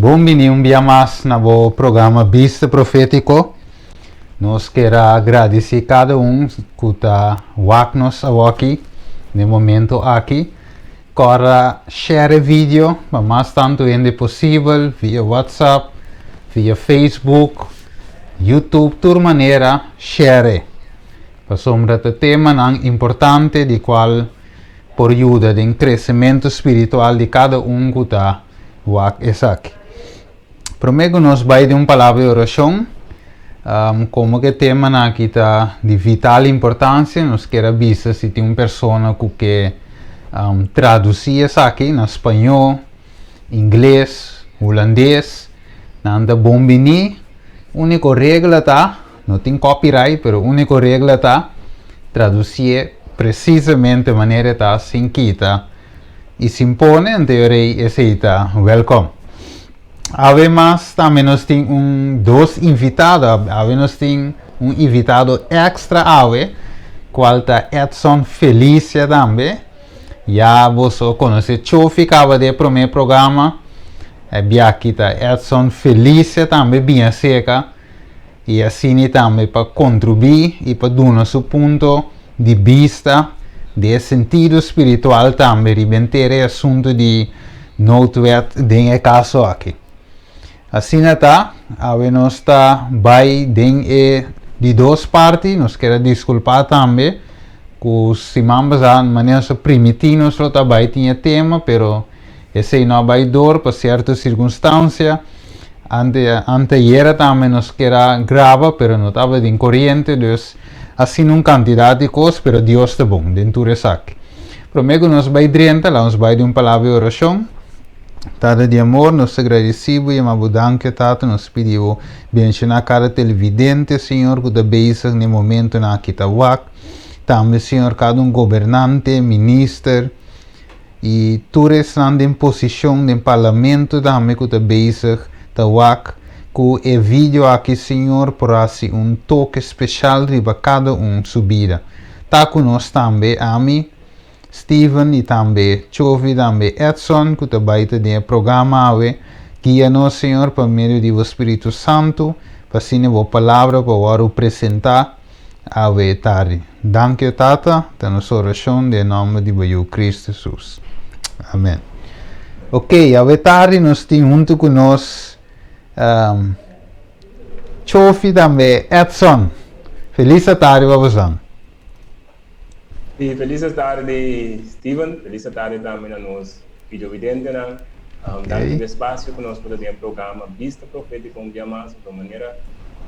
Bon bini un bia mas na bo programa Bista Profétiko. Nos kier a gradisí kada un ku ta wak nos awoki den momento aki. Kòrda share e video pa mas tantu hende posibel via WhatsApp, via Facebook, YouTube, tur manera share e. Pasobra ta temanan importante di kual por yuda den kresementu spiritual di kada un ku ta wak esaki. Promé ku nos bai den un palabra di orashon, komo ku e temanan aki ta di vital importansia, nos kier a bisa si tin un persona ku ke tradusí esaki na spañó, ingles, hulandes, nan ta bon biní. Úniko regla ta, no tin copyright, pero úniko regla ta tradusié presisamente manera e ta sin kita i sin pone, anto e rei esei ta wèlkòm. Awe mas tambe nos tin un dos invitado, awe nos tin un invitado èkstra awe, kual ta Edson Felicia tambe. Ya boso konosé Chofi kaba di e promé programa, e biaha ta Edson Felicia tambe bin aserka i asina tambe pa kontribuí i pa duna su punto di bista di e sentido spiritual tambe riba henter e asuntu di noodwet den e kaso aki. Asina ta, awe nos ta bai den e di dos parti, nos kier a diskulpá tambe ku siman pasá manera nos a primití nos lo ta bai tin e tema, pero esei no a bai dor pa sierto sirkunstansia. Ante anteayera tambe nos kier a graba, pero no tabatin koriente, dus asina un kantidat di kos, pero Dios ta bon den tur esaki. Promé ku nos bai drenta, laga nos bai den un palabra di orashon. Tata di amor, nos ta gradisí bo i ama bo danki, Tata. Nos pidi bo benshoná kada televidente, Señor, ku ta bezig na e momentonan aki ta wak. Tambe, Señor, kada un gobernante, minister i tur esnan den posishon den parlamento tambe ku ta bezig ta wak ku e video aki, Señor, por hasi un toke speshal riba kada un su bida. Ta ku nos tambe, ami. Steven y tambe Chovi tambe Edson cu ta bay ta den e programa awe. Guia nos Señor pa medio di bo Spiritu Santo pa asina bo palabra por worde presenta awe tardi. Danki o Tata, ta nos oracion den e nomber di bo Yu Cristo Jesus. Amen. Ok, awe tardi nos tin hunto cu nos Chofi tambe Edson. Feliz atardi pa bosan. Sí, felis tardi Steven, felis tardi tambe na nos videovidentenan. Danki pa e espasio ku nos por ta den e programa Bista Profétiko un bia mas. Di manera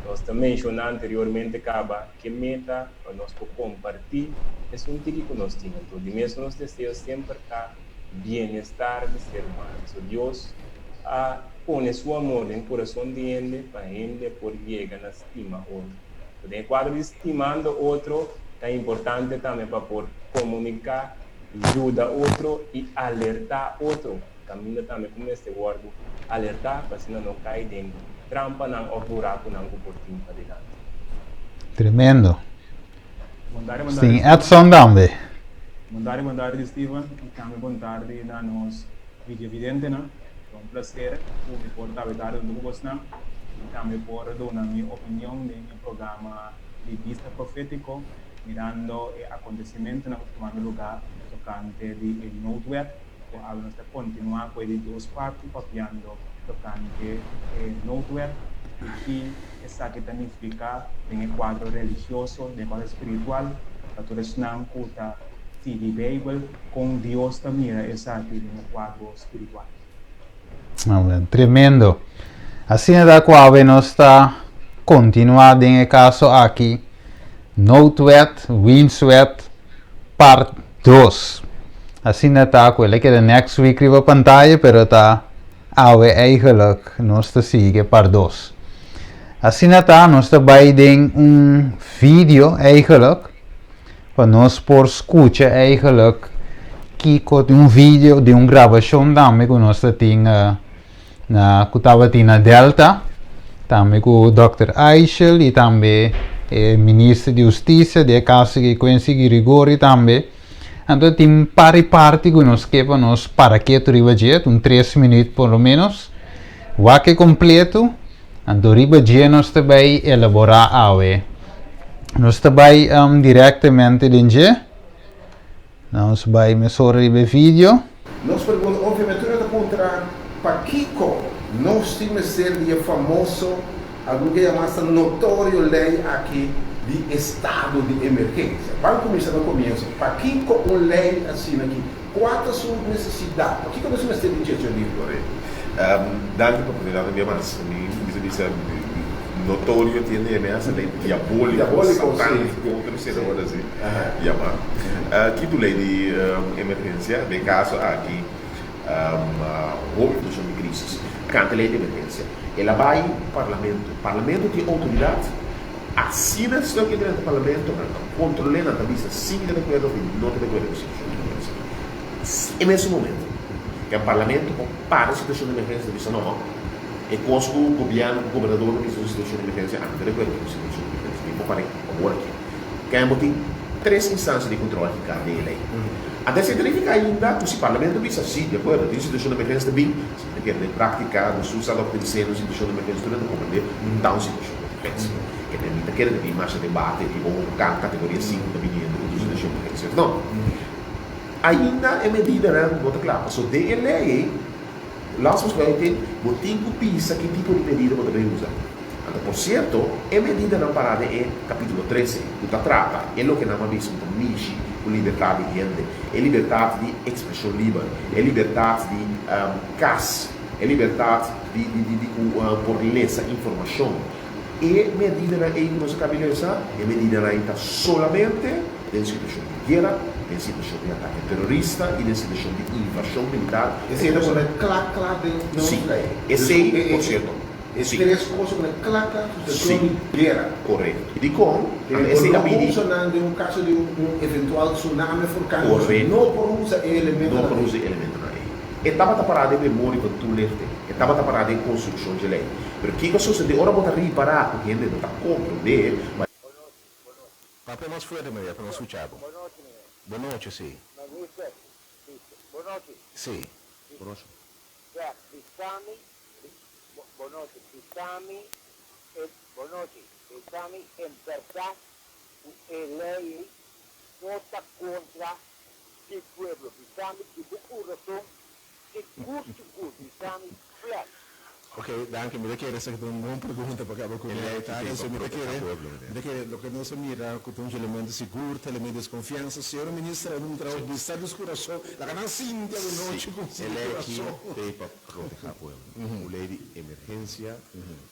nos ta menshoná anteriormente kaba ke meta pa nos por kompartí esun tiki ku nos tin. Anto di mes nos deseo semper ta bienestar di ser humano. So Dios a pone su amor den kurason di hende pa hende por yega na stima otro. Den e kuadro di stimando otro ta importante tambe pa por komuniká, yuda otro i alertá otro. Kaminda tambe ku mester wòrdu alertá pa asina no kai den trampanan òf burakunan ku por tin padilanti. Tremendo. Sin Edson tambe. Bon tardi, bon tardi Steven i tambe bon tardi na nos videovidentenan. Ta un placer ku mi por ta awe tardi huntu ku bosnan i tambe por duna mi opinion den e programa di Bista Profétiko mirando e akontesimentunan ku ta tumando lugá tokante di e noodwet ku awe nos ta kontinuá ku e di dos parti papiando tokante e noodwet i ki esaki ta nifiká den e kuadro religioso, den e kuadro spiritual pa tur esnan ku ta sigui Beibel, kon Dios ta mira esaki den e kuadro spiritual. Amen. Tremendo. Asina ta ku awe nos ta kontinuá den e kaso aki, Noodwet, Winstwet, part dos. Asina ta ku el a keda next week riba pantaya, pero ta awe eigenlijk nos ta sigui part dos. Asina ta nos ta bai den un video eigenlijk pa nos por skucha eigenlijk kiko di un video di un grabashon tambe ku nos ta tin na ku tabatin na Delta tambe ku dòkter Eichel i tambe e minister di hustisia di e kaso di Quincy Girigorie tambe. Anto tin par di parti ku nos ke pa nos para ketu riba dje, un tres minüt por lo ménos. Wak e kompleto, anto riba dje nos ta bai elaborá awe. Nos ta bai direktamente den dje. Nos bai mesora riba e video. Nos pregunta, obviamente tur nan ta puntra pakiko nos tin mester di e famoso, algun ke yama hasta notorio ley aki di estado di emergencia. Ban cuminsa na comienzo, pakiko un ley asina aki? Cua ta su necesidad? Pakiko nos mester di dje, Johnny? Correcto. Danki pa oportunidad un bia mas. Mi bisa bisa notorio tiene e mesa ley diabolico, Diabolico, sí. satanico, otro esei ta worde así yama. Ki tu ley di emergencia? Den caso aki hopi situacion di crisis. Cante ley di emergencia. El a bay parlamento. Parlamento tin autoridad. Asina stuk e drenta parlamento nan ta controle, nan ta bisa si mi ta de acuerdo of mi no ta de acuerdo cu situacion di emergencia. E mesun momento cu e parlamento por para e situacion di emergencia ta bisa no, e cos cu gobierno cu gobernador ta bisa un situacion di emergencia ami ta de acuerdo cu situacion di emergencia, mi por para awor aki. Ken bo tin tres instancia di control hinca den e ley. Anto esey ta nifica ainda cu si parlamento bisa si, di acuerdo, tin situacion di emergencia ta bin, si ta kere den practica nos tur sa loke ta diciendo un situacion di emergencia tur nan ta comprende ta un situacion di emergencia. Kende mi ta kere ta bin masha debate riba un categoria sinku ta biniendo cu tur situacion di emergencia of no. Ainda e medidanan no ta kla, pasobra den e lei ei, landsbesluit, bo tin ku bisa ki tipo di medida bo ta bay usa. Anto por sierto, e medidanan pará den e kapítulo trese, ku ta trata e loke nan a bisa ku ta mishi ku libertat di hende, e libertat di ekspreshon liber, e libertat di kas, e libertat di di ku por lesa informashon. E medidanan ei ku nos a kabi lesa, e medidanan ei ta solamente den situashon di guera, den situashon di atake terorista i den situashon di invashon militar. Esei ta pone kla kla den nos Sí, lei. esei, por sierto. E Sí. tres kos a pone kla kla, situashon Sí. di guera. Korekto. Dikon? Te Anto bo esei no a bini. usa nan den un kaso di un eventual tsunami of orkan, boso Korekto. no por usa e No elementonan por ei. usa e elementonan ei. E tabata pará den memoria van toelichting. E tabata pará den konstrukshon dje lei. Pero kiko a sosodé ora bo ta ripará ku hende no ta komprondé? Ma. Papia mas fuerte meneer pa nos skucha bo. Bo nochi si. Si. Ok, danki. Mi ta kere esaki ta un bon pregunta pa kaba ku E mi lei ta ta eso. pa Mi ta proteha kere, pueblo, mi meneer. ta kere loke nos a mira ku ta un elemento sigur ta elemento di deskonfiansa. Señora Minister, a un trabou Si. bista dus kurason. Laga nan sinti Si. awe nochi ku E sinti lei aki kurason. ta pa proteha pueblo. Un lei di emergensia,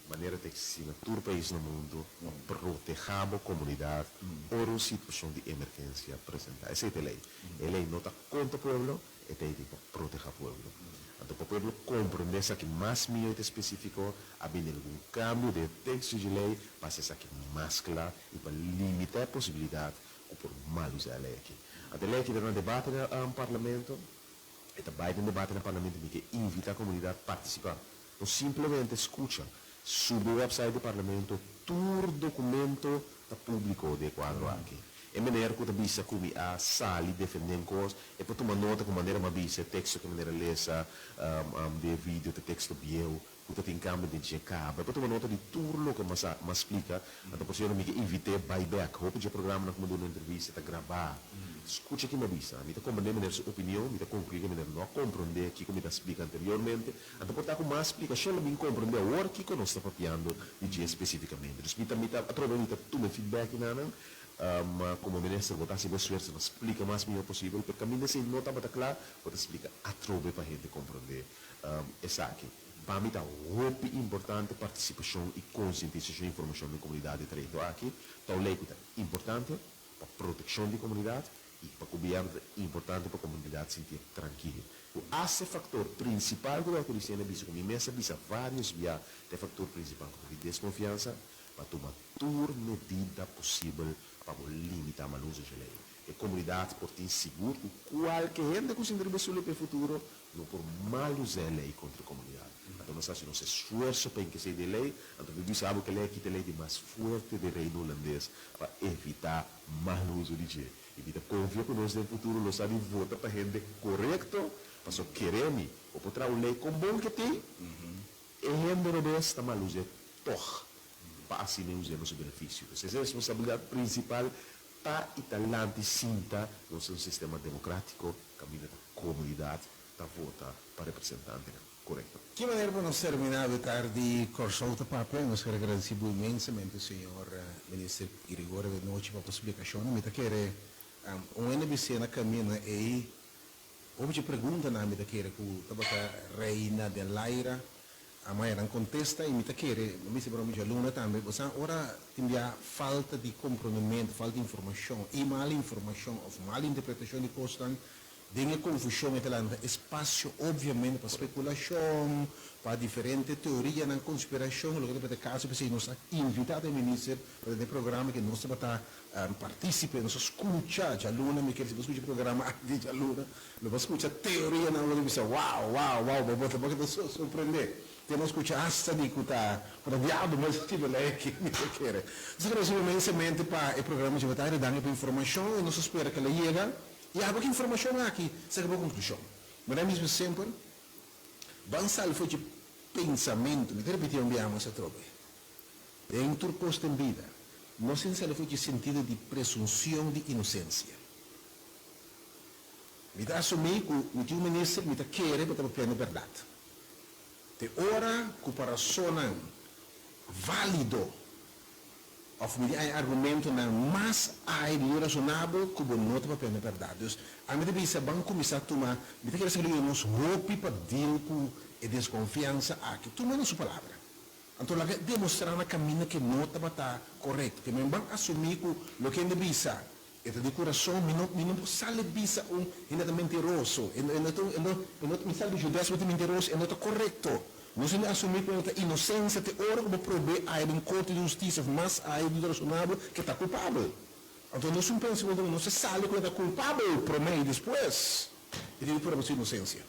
manera ta eksistí na tur pais na mundu, pa proteha bo komunidat ora un situashon di emergensia presentá. Esei ta e lei. E lei no ta kontra pueblo, E ta iti pa proteha pueblo. Anto pa pueblo comprende esaki mas miyo y ta specifico, a bini algun cambio den e texto dje ley pa haci esaki mas cla y pa limita e posibilidad cu por mal usa e ley aki. Anto e ley aki ta na debate na Parlamento, e ta bay den debate na Parlamento y mi ke invita comunidad participa. No simplemente scucha, subi website di Parlamento, tur documento ta publico den e cuadro aki. E meneer cu ta bisa cu mi a sali defende un cos, e por tuma nota cu manera mi a bisa e texto cu e meneer a lesa den e video ta texto bieu cu ta tin cambio den dje caba. E por tuma nota di tur loke mi a splica. Anto por cierto mi ke invit'e bay bek. Hopi dje programanan cu mi a duna entrevista ta graba. Scucha ki mi a bisa. Mi ta comprende meneer su opinion, mi ta conclui cu e meneer no a comprende kico mi ta splica anteriormente. Anto por ta cu mas splicacion lo bin comprende awor kico nos ta papiando di dje specificamente. Dus mi ta mi ta atrobe mi ta tuma e feedback nan. Ma como minister bo ta haci bo esfuerzo pa splica mas miho posibel, pero caminda esey no tabata cla, bo ta splica atrobe pa hende comprende esaki. Pa mi ta hopi importante participacion y concientisacion y informacion den comunidad di e trayecto aki. Ta un ley cu ta importante pa proteccion di comunidad y pa gobierno ta importante pa comunidad sinti trankil. Cu hasta e factor principal cu Doctor Lucena bisa cu mi mes a bisa varios bia ta e factor principal cu ta di desconfiansa, pa tuma tur medida posibel pa bo limita mal uso dje lei. E komunidat por tin sigur ku kualke hende ku sinti riba e suli pa e futuro no por mal usa e lei kontra e komunidat. Anto nos hasi nos esfuerso pa enkesei di e lei, anto mi bisa abo ku e lei aki ta e lei di mas fuerte den Reino Hulandes pa evita mal uso di dje. I mi ta konfia ku nos den futuro lo sa di vota pa hende korekto, paso kere mi, bo por traha un lei kon bon ke tin. E hende robes ta mal us'é tòg pa asina e us'é na su benefisio. Pues e responsabilidat prinsipal ta i ta lanti sinta nos den un sistema demokrátiko kaminda ta komunidat ta vota pa representantenan korekto. Ki manera pa nos terminá awe tardi Kòrsou ta papia? Nos ker agradesí bo inmensamente señor Minister Gregorio awe nochi pa bo splikashonnan. Mi ta kere un hende bis'é na kaminda ei Hopi dje preguntanan mi ta kere ku tabata reina den laira, a maya nan kontesta i mi ta kere, mi mester broma djaluna tambe, bo sa ora tin bia falta di komprondementu, falta di informashon i mal informashon òf mal interpretashon di kosnan, den e konfushon e ta lanta espasio obviamente pa spekulashon, pa diferente teorianan, konspirashon, loke tabata e kaso, p'esei nos a invitá e minister pa tene e programa ke nos tabata Partícipe, nos a scucha djaluna, mi kier si bo scucha programa aki djaluna, lo bo scucha teorianan bo ta bisa wow, wow, wow, bo bo ta sorprende. Te nos scucha hasta di cu ta cu ta diablo mes a sirbi ley aki, mi ta kere. Nos a agradeci inmensamente pa e programa dje bataya, danki pa informacion y nos a spera cu el a yega y abo ki informacion aki saca bo conclusion. Manera mi bisa semper, ban sali for dje pensamento, mi ta repiti un biaha mas atrobe. Den tur kos den bida, no sin sali for dje sentido di presunsion di inosensia. Mi ta asumí ku mi tin un minister, mi ta kere ku ta papiando bèrdat. Te ora ku pa rasonnan válido òf mi di haña argumentonan mas ai di rasonabel ku bo no ta papiando bèrdat. Dus, ami ta bisa ban kuminsá tuma, mi ta kere sa ku lo nos hopi pa deal ku e deskonfiansa aki. Tuma na su palabra. Anto laga e demostrá na kaminda ku e no tabata korekto. Ke men ban asumí ku loke hende bisa e ta di kurason. Mi no mi no por sali bisa un hende ta mentiroso. E no e no ta e no e no mi sali bisa Judas bo ta mentiroso, e no ta korekto. Nos hende asumí ku e no ta inosensia te ora ku bo prob'é aya den korte di hustisia òf mas aya di rasonabel ku e ta kulpabel. Anto nos un pensamentu ku nos ta sali ku e ta kulpabel promé i despues e tin di prueba su inosensia.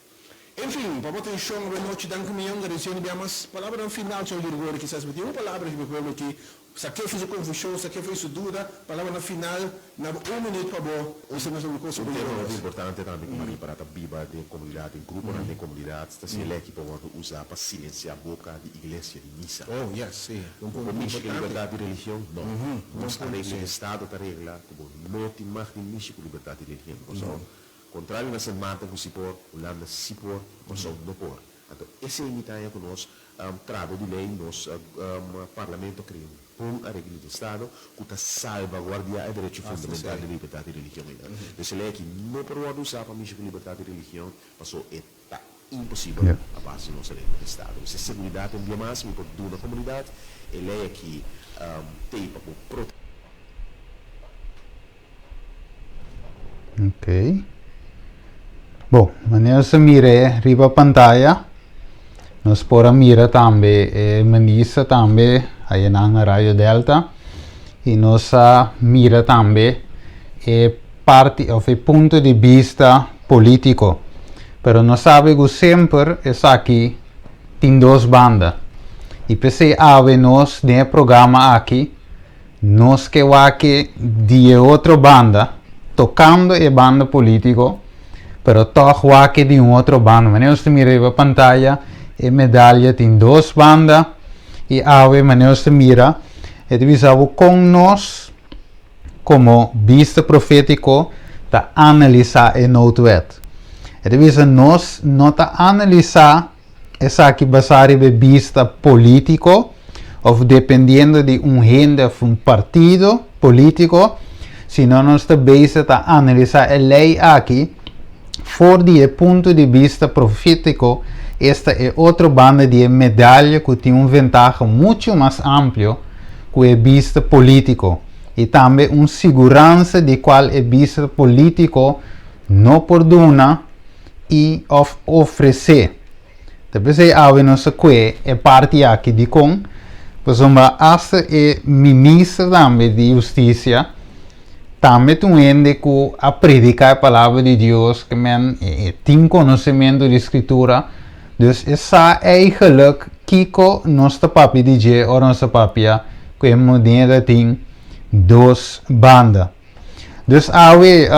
En fin, pa bo atencion awe nochi, danki miyon, agradeciendo bia mas palabranan final, señor Gregorio, kisas bo tin un palabra riba e pueblo aki, sa ke fi su confusion, sa ke fi su duda, palabranan final, na bo un minuut pa bo bisa nos algun cosa Un tema hopi importante tambe ku Marie para ta biba den komunidat, den gruponan den komunidat, ta si e leki por wòrdu usá pa silensiá boka di iglesia, di misa. Oh, yes, si, un Bo punto por mishi ku importante. libertat di religion? No. Un Nos punto, areglo si. di estado ta regla ku bo no tin mag di mishi ku libertat di religion. Pasobra Contrario na Sint Maarten cu si por, Hulanda si por, Corsou no por. Anto esey mi ta haña cu nos trado di ley, nos Parlamento a crea un bon areglo di estado cu ta salvaguardia e derecho fundamental di libertad di religion einan. Dus e ley aki no por wordo usa pa mishi cu libertad di religion paso e ta imposibel a base di nos areglo di estado. Dus e seguridad un bia mas mi por duna comunidad, e ley aki t'ey pa bo prote. Ok. Bon, manera nos a mira e riba pantaya, nos por a mira tambe e minister tambe ayanan na Radio Delta y nos a mira tambe e parti of e punto di bista politico. Pero nos sabe cu semper esaki tin dos banda. Y p'esey awe nos den e programa aki Nos ke wak di e otro banda, tokando e banda polítiko, pero tòg wak di un otro banda. Manera nos ta mira riba pantaya, e medalya tin dos banda i awe manera nos ta mira, e ta bisa bo kon nos komo bista profétiko ta analisá e noodwet. E ta bisa nos no ta analisá Esaki basá riba e bista polítiko òf dependiendo di un hende òf un partido polítiko, sino nos ta bezig ta analisá e lei aki for di e punto di bista profétiko, esta e otro banda di e medalha ku tin un ventaha muchu mas amplio ku e bista polítiko i tambe un siguransa di kual e bista polítiko no por duna. i òf ofresé. Ta p'esei awe nos a kue e parti aki. Dikon? Pasobra asta e minister tambe di hustisia tambe ta un hende ku a prediká e palabra di Dios, ke men e tin konosementu di Skritura, dus e sa eigenlik kiko nos ta papia di dje ora nos ta papia ku e moneda tin dos banda. Dus awe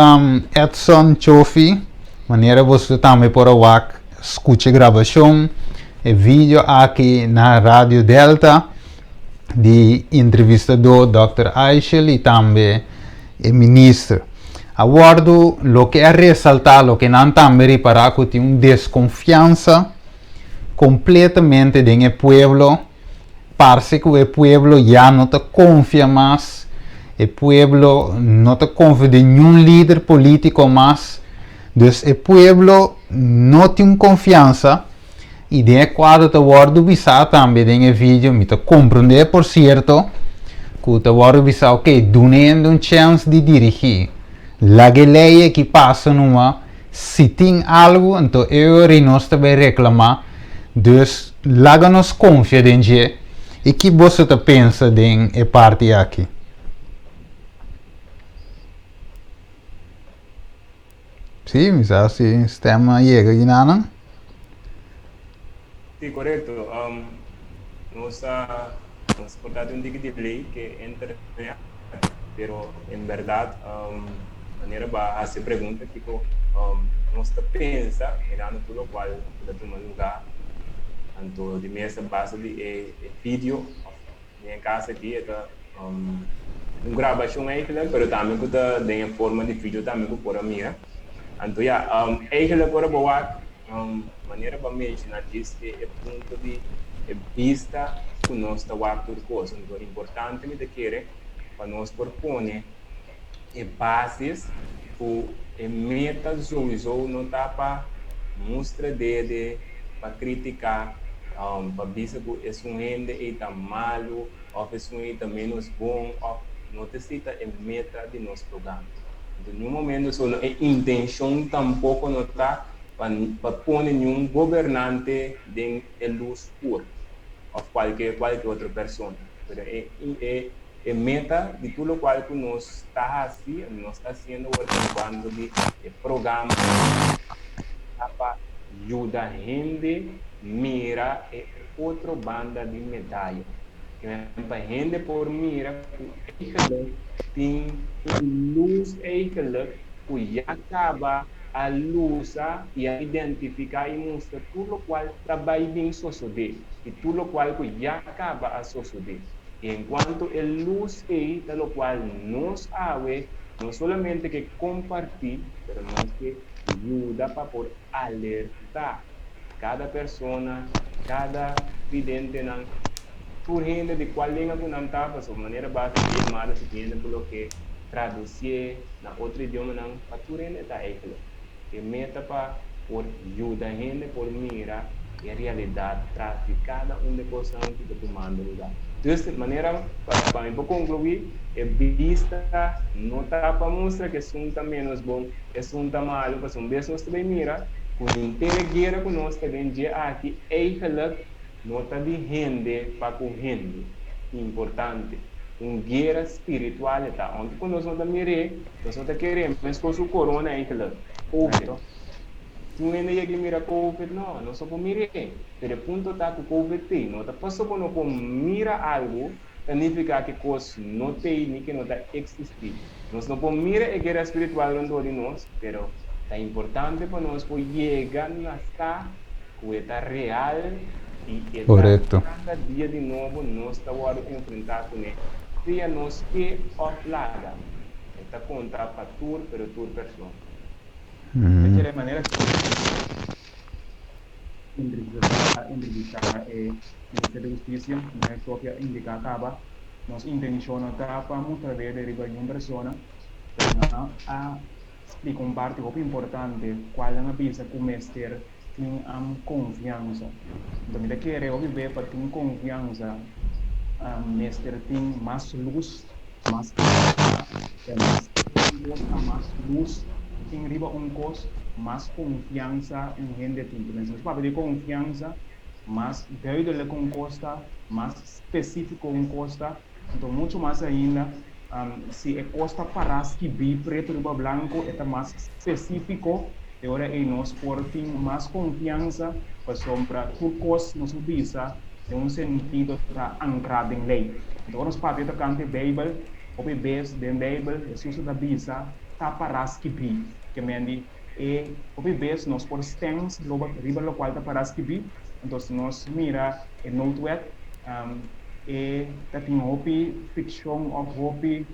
Edson Chofi, manera boso tambe por a wak skucha e grabashon. e video aki na Radio Delta di entrevistadó dòkter Eichel i tambe e minister. A wòrdu loke a resaltá, loke nan tambe ripará ku tin un deskonfiansa kompletamente den e pueblo, parse ku e pueblo ya no ta konfia mas, e pueblo no ta konfia den niun lider polítiko mas, dus e pueblo no tin un konfiansa i den e kuadro ta wòrdu bisá tambe den e video, mi ta komprondé por sierto, ku ta wòrdu bisá ok duna hende un chèns di dirigí, laga e lei aki pasa numa, si tin algu anto e ora nos ta bai reklamá, dus laga nos konfia den dje. I ki boso ta pensa den e parti aki? Sí, mi sa si stem a yega ginanan. Sí, korekto. Nos a nos por ta tin un tiki delay ke internet, pero en bèrdat manera bo a hasi e pregunta kiko nos ta pensa mirando tur lokual ku ta tuma lugá anto di mes a base di e video òf den e kas aki e ta un grabashon eigenlijk pero tambe ku ta den e forma di video tambe ku por a mira. Anto ya, eigenlijk ora bo wak Manera bo a menciona djis e e punto di e bista cu nos ta wak tur cos. Anto importante mi ta kere pa nos por pone e basis cu e meta souiso no ta pa mustra dede, pa critica, pa bisa cu esun hende ey ta malo of esun ey ta menos bon of no ta esey ta e meta di nos programa. Anto niun momento so no e intencion tampoco no ta pa pa pone niun gobernante den e luz scur of cualke cualke otro persona. Pero e e e meta di tur locual cu nos ta haci, nos ta haciendo awor cuando di e programa ta pa yuda hende mira e otro banda di medaya. Pa hende por mira ku eigenlijk tin un lus eigenlijk ku ya kaba a lusa i a identifiká i mustra tur lokual ta bai bin sosodé i tur lokual ku ya kaba a sosodé. I enkuanto e lus ei ta lokual nos awe no solamente ke kompartí pero nos ke yuda pa por alertá Kada persona, kada videntenan, tur hende di cual lenga cu nan ta, pasobra manera base di yamada si tin hende cu lo ke traducié na otro idiomanan, pa tur hende ta eigenlijk. E meta pa por yuda hende por mira e realidad tras di cada un de cosnan cu ta tumando lugar. Dus, manera pa mi por conclui, e bista no ta pa mustra cu esun ta menos bon, esun ta malo, pasobra un bes nos ta bay mira Ku henter e guera ku nos ta den dje aki eigenlijk no ta di hende pa ku hende. Importante. Un guera spiritual e ta. Aunke ku nos no ta mir'é, nos no ta ker'é meskos ku corona eigenlijk. Covid. Si un hende yega i mira Covid, no, nos no por mir'é. Pero e punto ta ku Covid t'ei. No ta pasobra bo no por mira algu, ta nifiká ku e kos no t'ei ni ke no ta eksistí. Nos no por mira e guera spiritual rondó di nos, pero ta importante pa nos por yega na sa ku e ta real i e ta kada dia di nobo nos ta wòrdu enfrentá kuné, sea nos ke òf laga. E ta konta pa tur, pero tur persona. Ta kere manera ku a entrevistá e Minister di Hustisia, Meneer Sofia a indiká kaba Nos intencion no ta pa mustra dede riba niun persona, pero nan a splica un parti hopi importante cual nan a bisa cu mester tin confiansa. Enton mi ta kere hopi be pa tin confiansa mester tin mas luz, mas mas mas luz tin riba un cos, mas confiansa un hende tin. Nos papia di confiansa mas duidelijk un cos ta, mas spesífiko un kos ta, anto muchu mas ainda si e kos ta pará skibí pretu riba blanku e ta mas spesífiko, e ora ei nos por tin mas konfiansa pasobra tur kos nos por bisa den un sentido ta ankrá den lei. Anto ora nos papia tokante Beibel, hopi bes den Beibel Hesus ta bisa ta pará skibí, ke men di e hopi bes nos por stèns riba lokual ta pará skibí. Anto si nos mira e noodwet, e ta tin hopi frikshon òf hopi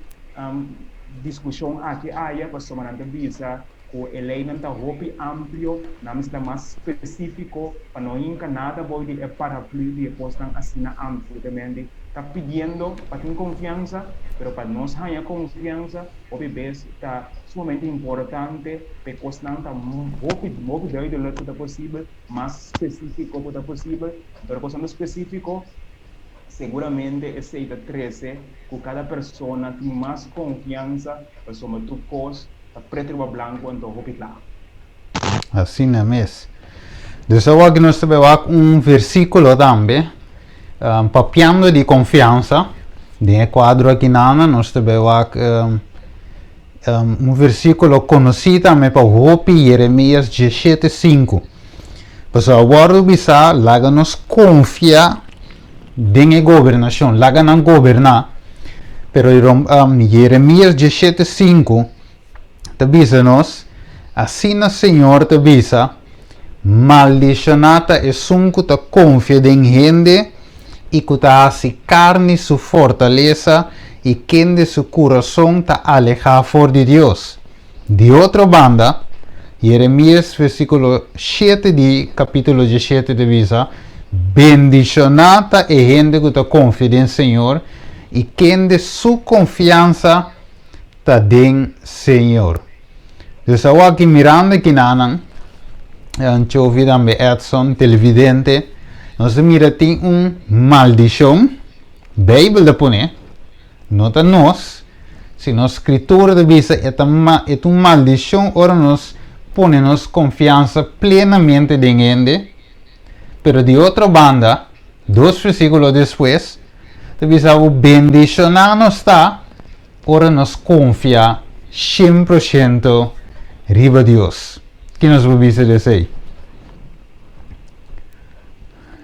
diskushon aki aya pasobra nan ta bisa ku e leinan ta hopi amplio, nan mester ta mas spesífiko pa no hinka nada bou di e paraplü di e kosnan asina amplio. Te mende ta pidiendo pa tin konfiansa, pero pa nos haña konfiansa hopi bes ta sumamente importante pa e kosnan ta hopi hopi duidelijk ku ta posibel, mas spesífiko ku ta posibel. Pero kosnan spesífiko seguramente esei ta trese ku kada persona tin mas konfiansa pasobra tur kos ta preto riba blanco anto hopi kla. Asina mes. Dus awor aki nos ta bai wak un versíkulo tambe, papiando di konfiansa. Den e kuadro aki nana nos ta bai wak un versíkulo konosí tambe pa hopi, Jeremias 17:5. Pasobra a wòrdu bisá, laga nos konfia den e gobernashon, laga nan goberná. Pero Jeremias 17:5 ta bisa nos, Asina Señor ta bisa, Maldishoná ta esun ku ta konfia den hende i ku ta hasi karni su fortalesa i kende su kurason ta alehá for di Dios. Di otro banda, Jeremias versíkulo shete di kapítulo diesshete ta bisa, Bendishoná ta e hende ku ta konfia den Señor i kende su konfiansa ta den Señor. Dus awor aki mirando e kinanan, Chovi tambe Edson, televidente, nos ta mira tin un maldishon, Beibel ta pone, No ta nos, sino Scritura ta bisa e ta e ta un maldicion ora nos pone nos confiansa plenamente den hende, pero di otro banda, dos versiculo despues, ta bisa bo bendiciona nos ta ora nos confia 100% riba Dios. Ki nos por bisa di esey?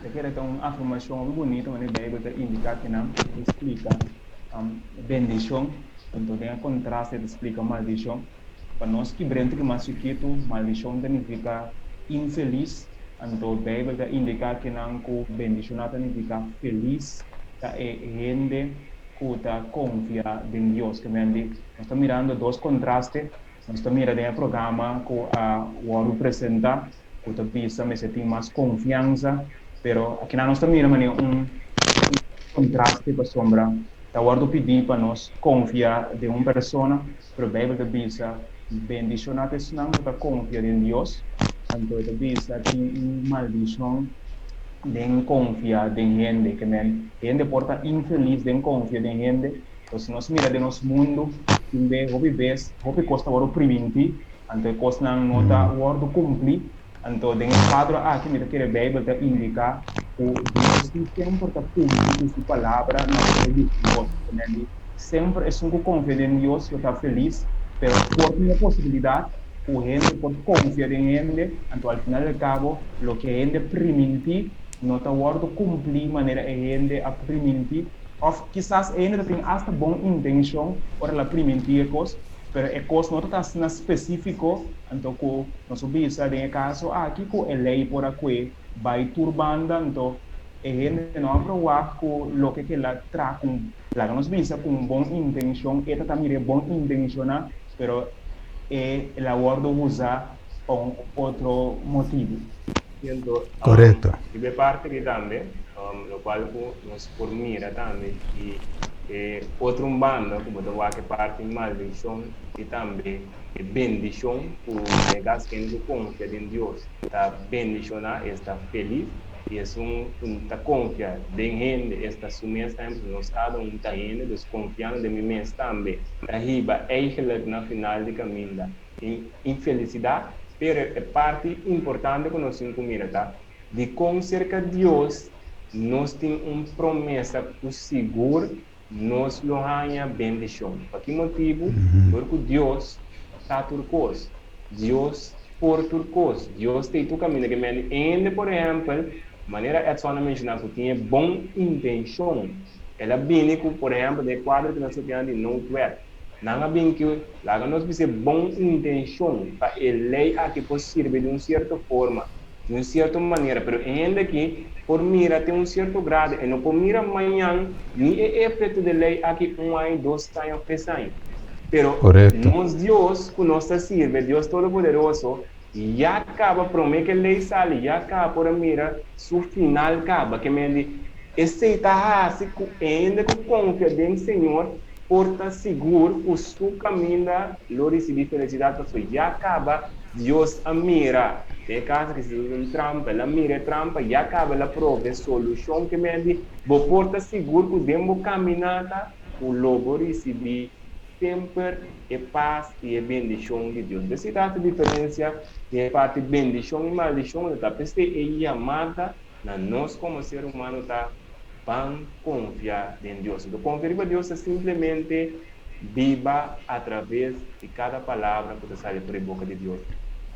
Ta kere ta un afirmashon hopi bunito manera e Beibel ta indiká kinan ta splika bendishon, anto den e kontraste ta splika maldishon. Pa nos kibrento ki mas chikitu, maldishon ta nifiká infelis, anto Beibel ta indiká kinan ku bendishoná ta nifiká felis ta e hende ku ta konfia den Dios. Ke men di, nos ta mirando dos kontraste, nos ta mira den e programa ku a wòrdu presentá. ku ta bisa mester tin mas konfiansa, pero akinan nos ta mira manera un kontraste pasobra ta wòrdu pidí pa nos konfia den un persona, pero Beibel ta bisa bendishoná ta esnan ku ta konfia den Dios, anto e ta bisa tin un maldishon den konfia den hende, ke men hende por ta infelis den konfia den hende, pero si nos mira den nos mundu tin be hopi bes hopi kos ta wòrdu primintí. Anto e kosnan no ta wòrdu kumplí. Anto den e kuadro aki mi ta kere Beibel ta indiká ku Dios tin semper ta kumpli ku su palabra na ora di nos. Di semper esun ku konfia den Dios lo ta felis, pero por tin e posibilidat ku hende por konfia den hende, anto al final del kabo loke hende primintí no ta wòrdu kumplí manera e hende a primintí, òf kisas e hende ta tin asta bon intenshon ora el a primintí e kos, Pero e kos no ta ta asina spesífiko, anto ku nos por bisa den e kaso aki ku e lei por a kue bai tur banda, anto e hende no a verwagt ku loke ke el a traha ku laga nos bisa ku un bon intenshon, e ta ta mir'é bon intenshoná, pero e el a wòrdu usa pa un otro motibu. Siento, Korekto. Riba e parti aki tambe, lokual ku nos por mira tambe di e otro un banda ku bo ta wak e parti maldishon i tambe e bendishon ku den e kas kende ku konfia den Dios ta bendishoná, esta felis, i esun ku ta konfia den hende, esta su mes tambe, pasobra nos kada un ta hende, dus konfiando den mi mes tambe ta hiba eigelijk na final di kaminda infelisidat. Pero e parti importante ku nos tin ku mira ta dikon serka Dios nos tin un promesa ku sigur nos lo haña bendishon. Pa ki motibu? Dor ku Dios sa tur kos. Dios por tur kos. Dios ta ei tur kaminda. Ke mende hende, por ehèmpel, manera Edson a menshoná, ku tin e bon intenshon, el a bini ku, por ehèmpel, den e kuadro ku nos ta pianda di noodwet. Nan a bin ku laga nos bis'é bon intenshon pa e lei aki por sirbi di un sierto forma. Di un sierto manera, pero e hende aki por mira te un sierto grado, e no por mira mañan ni e efecto di ley aki un aña, dos aña of tres aña. Pero nos Dios cu nos ta sirbe, Dios Todopoderoso, ya caba prome cu e ley sali, ya caba por a mira su final caba. Ke men di, esey ta haci cu e hende cu confia den Señor por ta sigur cu su caminda lo ricibi felicidad pasobra ya caba Dios a mira den e caso aki si ta un trampa el a mira e trampa ya caba el a prove solucion ke men di bo por ta sigur cu den bo caminata cu lo bo ricibi semper e paz y e bendicion di Dios. Entonces si ta haci diferencia den e parti bendicion y maldicion ta p'esey e yamada na nos komo ser humano ta ban konfia den Dios. Anto konfia riba Dios ta simplemente biba atraves di kada palabra ku ta sali for di boka di Dios.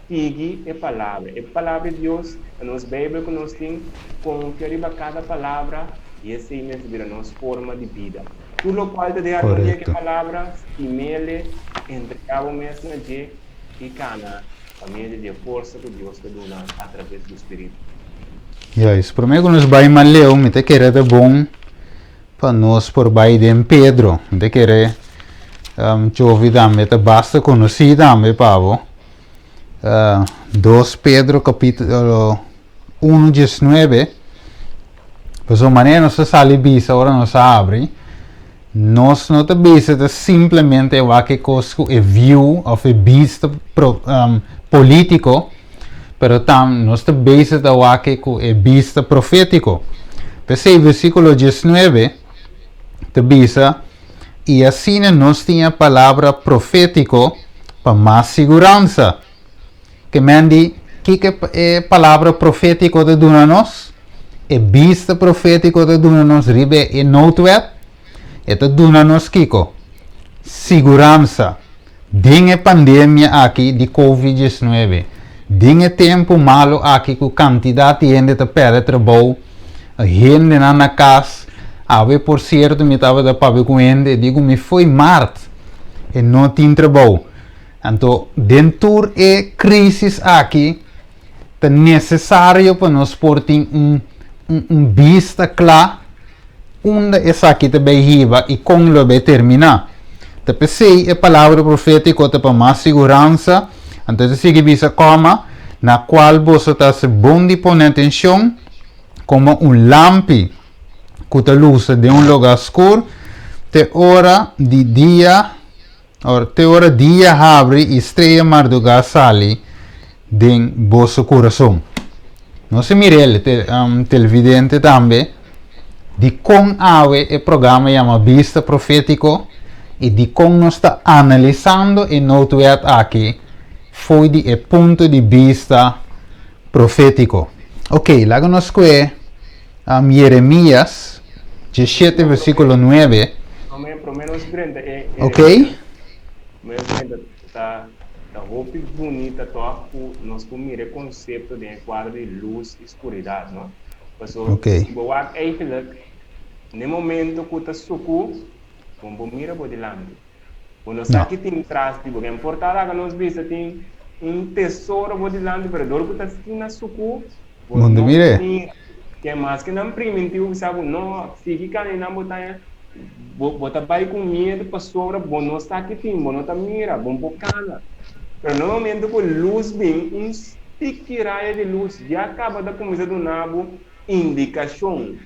Sigui e palabra. E palabra di Dios ta nos Beibel ku nos tin. Konfia riba kada palabra i esei mester bira nos forma di bida. Tur lokual ta den armonia ku e palabra, stim'el, entregá bo mes na dje i kana. Pa medio di e forsa ku Dios ta duna atraves di spiritu. Juist. Promé ku nos bai mas leu, mi ta kere ta bon pa nos por bai den Pedro. Mi ta kere Jovi tambe ta basta konosí tambe pa bo. 2 Pedro kapítulo 1 19. Pasobra manera nos ta sali bisa ora nos a habri, nos no ta bisa ta simplemente wak e kos ku e view of e bista pro, um, politiko, pero tam nos ta bisa ta wak e ku e bista profetiko. P'esei versíkulo 19 ta bisa, I asina nos tin e palabra profetiko pa mas siguransa. Ke men di, kiko e palabra profétiko ta duna nos? E bista profétiko ta duna nos riba e noodwet? E ta duna nos kiko? Siguransa. Den e pandemia aki di Covid 19, den e tempu malu aki ku kantidat di hende ta pèrdè trabou, hendenan na kas, awe por sierto mi tabata papia ku hende, e di ku mi fo'i mart e no tin trabou. Anto, den tur e crisis aki, ta necesario pa nos por tin un un bista cla unda esaki ta bay hiba y con lo bay termina. Ta p'esey e palabra profetico ta pa mas siguransa, anto ta sigui bisa coma, na cual boso ta haci bon di pone atencion, como un lampi cu ta lusa den un lugar scur, te ora di dia. Ora, te ora dia habri i strea mardugá sali den boso kurason. Nos a mir'el, te, um, televidente tambe, dikon awe e programa yama Bista Profétiko i dikon nos ta analisando e noodwet aki fo'i di e punto di bista profétiko. Ok, laga nos kue um, Jeremías 17 versíkulo 9. Promé, promé nos drenta e Ok. Promé nos drenta ta ta hopi bunita tòg ku nos por mira e konsepto den e kuadro di lus i skuridat, no? Paso Ok. si bo wak eigenlijk n'e momento ku ta suku, bo no por mira bo dilanti. Bo no sa No. ki tin tras di bo. Ken por ta laga nos bisa tin un tesoro bo dilanti, pero dor ku ta skina suku, bo Mundu no mire. mira. Ken maske nan priminti bo bisa bo no, sigui kaminan bo ta bo bo ta bai ku miedu pasobra bo no sa ki tin, bo no ta mira, bo no por kana. Pero na momento ku lus bin, un tiki raya di lus ya kaba ta kuminsá duna bo indikashon.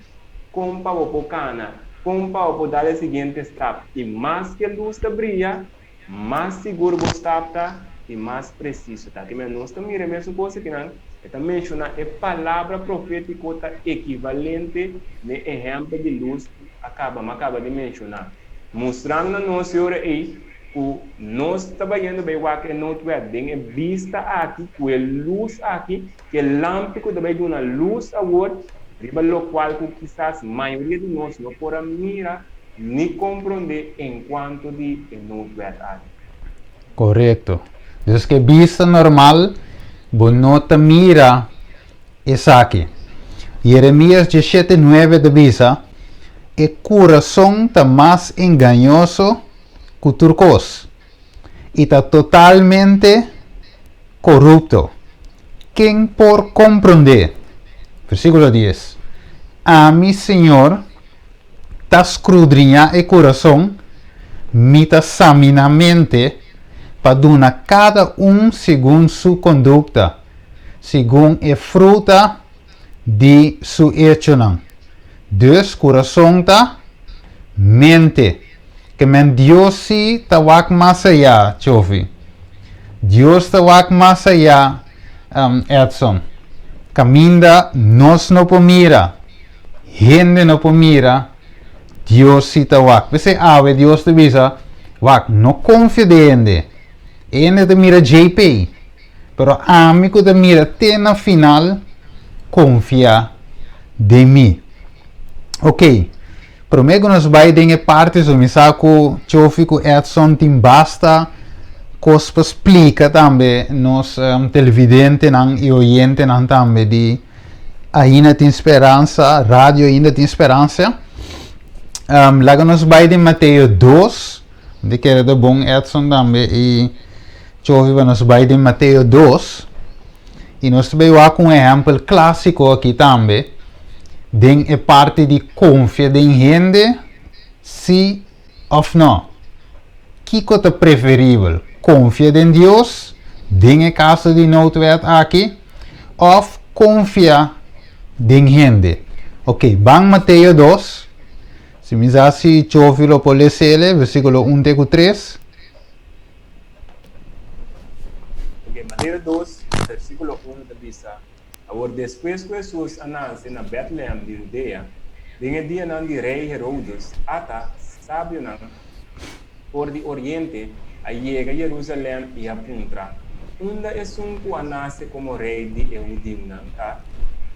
Kon pa bo por kana? Kon pa bo por dal e siguiente stap? I mas ku e lus ta bria, mas sigur bo stap ta i mas presiso ta. Kimen nos ta mira e mesun kos akinan, e ta menshoná e palabra profétiko ta ekivalente n'e ehèmpel di lus ku a kaba, m'a kaba di menshoná, mustrando na nos e ora ei ku nos ta bayendo bai wak e noodwet den e bista aki, ku e lus aki, Ke lampi ku ta bai duna lus awor riba lokual ku kisas mayoria di nos no por a mira ni komprondé enkuanto di e noodwet aki. Korekto. Dus ke bista normal bo no ta mira esaki. Jeremias diesshete nuebe ta bisa, E kurason ta mas engañoso ku tur kos, i ta totalmente korupto. Ken por komprondé? Versíkulo dies, Ami, Señor, ta skrudriñá e kurason, mi ta saminá mente, pa duna kada un segun su kondukta, segun e fruta di su echonan. Dus kurason ta mente. Ke men Dios si ta wak mas ayá, Chofi. Dios ta wak mas ayá, Edson. Kaminda nos no por mira, hende no por mira, Dios si ta wak. P'esei awe Dios ta bisa, wak, no konfia den hende. Hende ta mira JP. Pero ami ku ta mira te na final, konfia den mi. Ok, promé ku nos bai den e parti so mi sa ku Chofi ku Edson tin basta kos pa splika tambe nos televidentenan i oyentenan tambe di Ainda Tin Speransa, Radio Ainda Tin Speransa. Laga nos bai den Mateo dos, mi ta kere ta bon Edson tambe i Chofi pa nos bai den Mateo dos. I nos ta bay wak un ehèmpel klásiko aki tambe den e parti di konfia den hende, sí òf nò. Kiko ta preferibel, konfia den Dios, den e kaso di noodwet aki, òf konfia den hende? Oke, ban Mateo dos, si mi sa si Chofi lo por les'e, versíkulo un te ku tres. Ok, Mateo dos, versíkulo unu ta bisa, Awor despues ku Hesus a nase na Bètlehèm di Hudea, den e dianan di rei Herodes, ata, sabionan for di oriente a yega Yerusalèm i a puntra, Unda esun ku a nase komo rei di e hudiunan ta?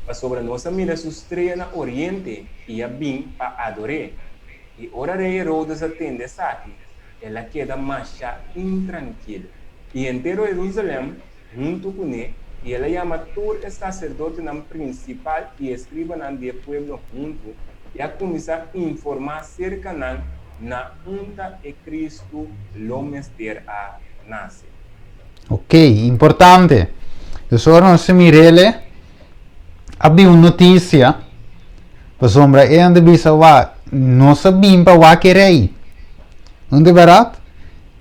Pasobra nos a mira su strea na oriente i a bin pa ador'é. I ora rei Herodes a tende esaki, El a keda masha intrankil. I henter Herusalèm huntu kuné, i el a yama tur e saserdotenan prinsipal i eskribanan di e pueblo huntu, i a kuminsá informá serka nan na unda e Kristu lo mester a nase. Ok, importante. Dus ora nos ta mir'el, a bin un notisia, pasobra e nan ta bisa wak, nos a bin pa wak e rei. No ta bèrdat?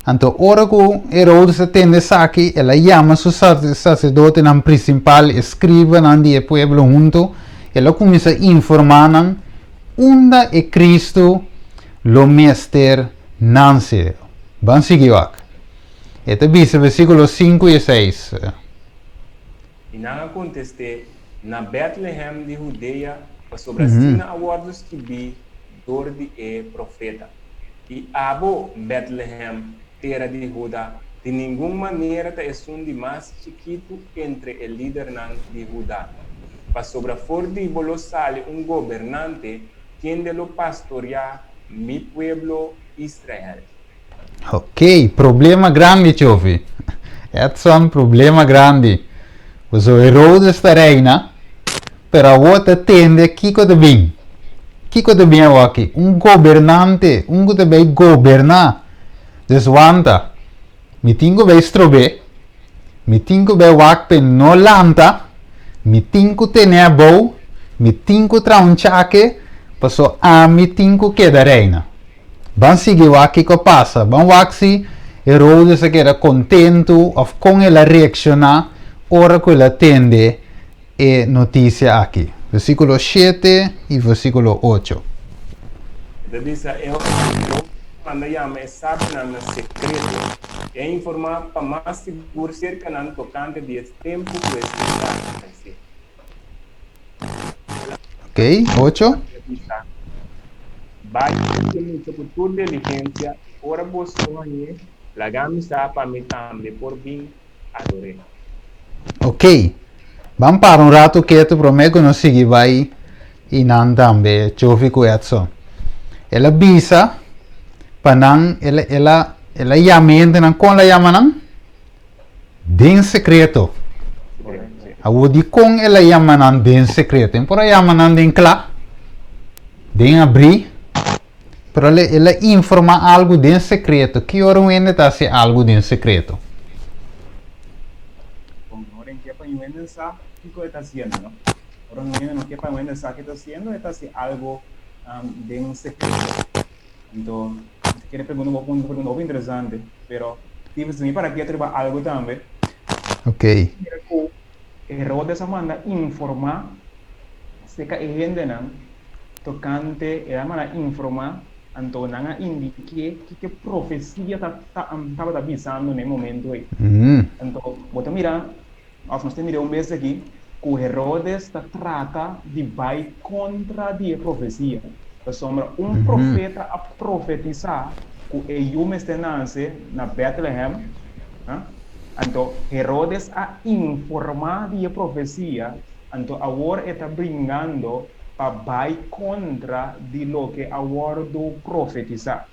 Anto ora ku Herodes a tende esaki, el a yama su saserdotenan prinsipal, e skribanan di e pueblo huntu, el a kuminsá informá nan unda e Kristu lo mester nanse. Ban sigui wak. E ta bisa versíkulo sinku i seis. I nan a kontest'é, Na Bètlehèm di Hudea, pasobra asina a wòrdu skibí dor di e profeta, I abo, Bètlehèm, tera di Huda, di ningun manera ta esun di mas chikitu entre e lidernan di Huda, pasobra for di bo lo sali un gobernante kende lo pastoriá mi pueblo Israel. Ok, problema grandi Chofi. Edson, problema grandi. Paso Herodes ta reina, pero awor ta tende kiko ta bin. Kiko ta bin awor aki? Un gobernante, un ku ta bay goberná. Dus wanta, mi tin ku bay strob'é, mi tin ku bay wak p'e no lanta, mi tin ku tene abou, mi tin ku traha un chake, paso ami tin ku keda reina. Ban sigui wak kiko a pasa. Ban wak si Herodes a keda kontentu òf kon el a reakshoná ora ku el a tende e notisia aki. Versíkulo shete i versíkulo ocho. E ta bisa, E hòmber manda yama e sabionan na sekreto i a informá pa mas sigur serka nan tokante di e tempu ku e strea a aparesé. Ok, ocho. Bai buska mucha ku tur diligensia, i ora boso hañ'é, laga mi sa pa mi tambe por bin ador'é. Ok, ban para un ratu ketu promé ku nos sigui bai i nan tambe, Chofi ku Edson. El a bisa pa nan, el a, el a, el a yama e hendenan, kon el a yama nan? Den sekreto. Awor dikon el a yama nan den sekreto? En por a yama nan den kla, den abrí, pero el a informá algu den sekreto. Ki ora un hende ta hasi algu den sekreto? Kon ora e ke pa un hende sa kiko e ta hasiendo, no? Ora un hende no ke pa un hende sa ke ta hasiendo, e ta hasi algo den sekreto. Anto, mi ta kere pregunta bo un pregunta hopi interesante, pero Steven, si mi para ketu riba algo tambe. Ok. Mira ku Herodes a manda informá serka e hendenan tokante, el a manda informá, anto nan a indik'é kiko e profesia ta tabata bisando na e momento ei. Anto bo ta mira, òf nos ta mira un bes aki, ku Herodes ta trata di bai kontra di e profesia, pasobra un profeta a profetisá ku e yu mester nase na Bètlehèm. Anto Herodes a informá di e profesia, anto awor e ta bringando pa bai kontra di loke a wòrdu profetisá.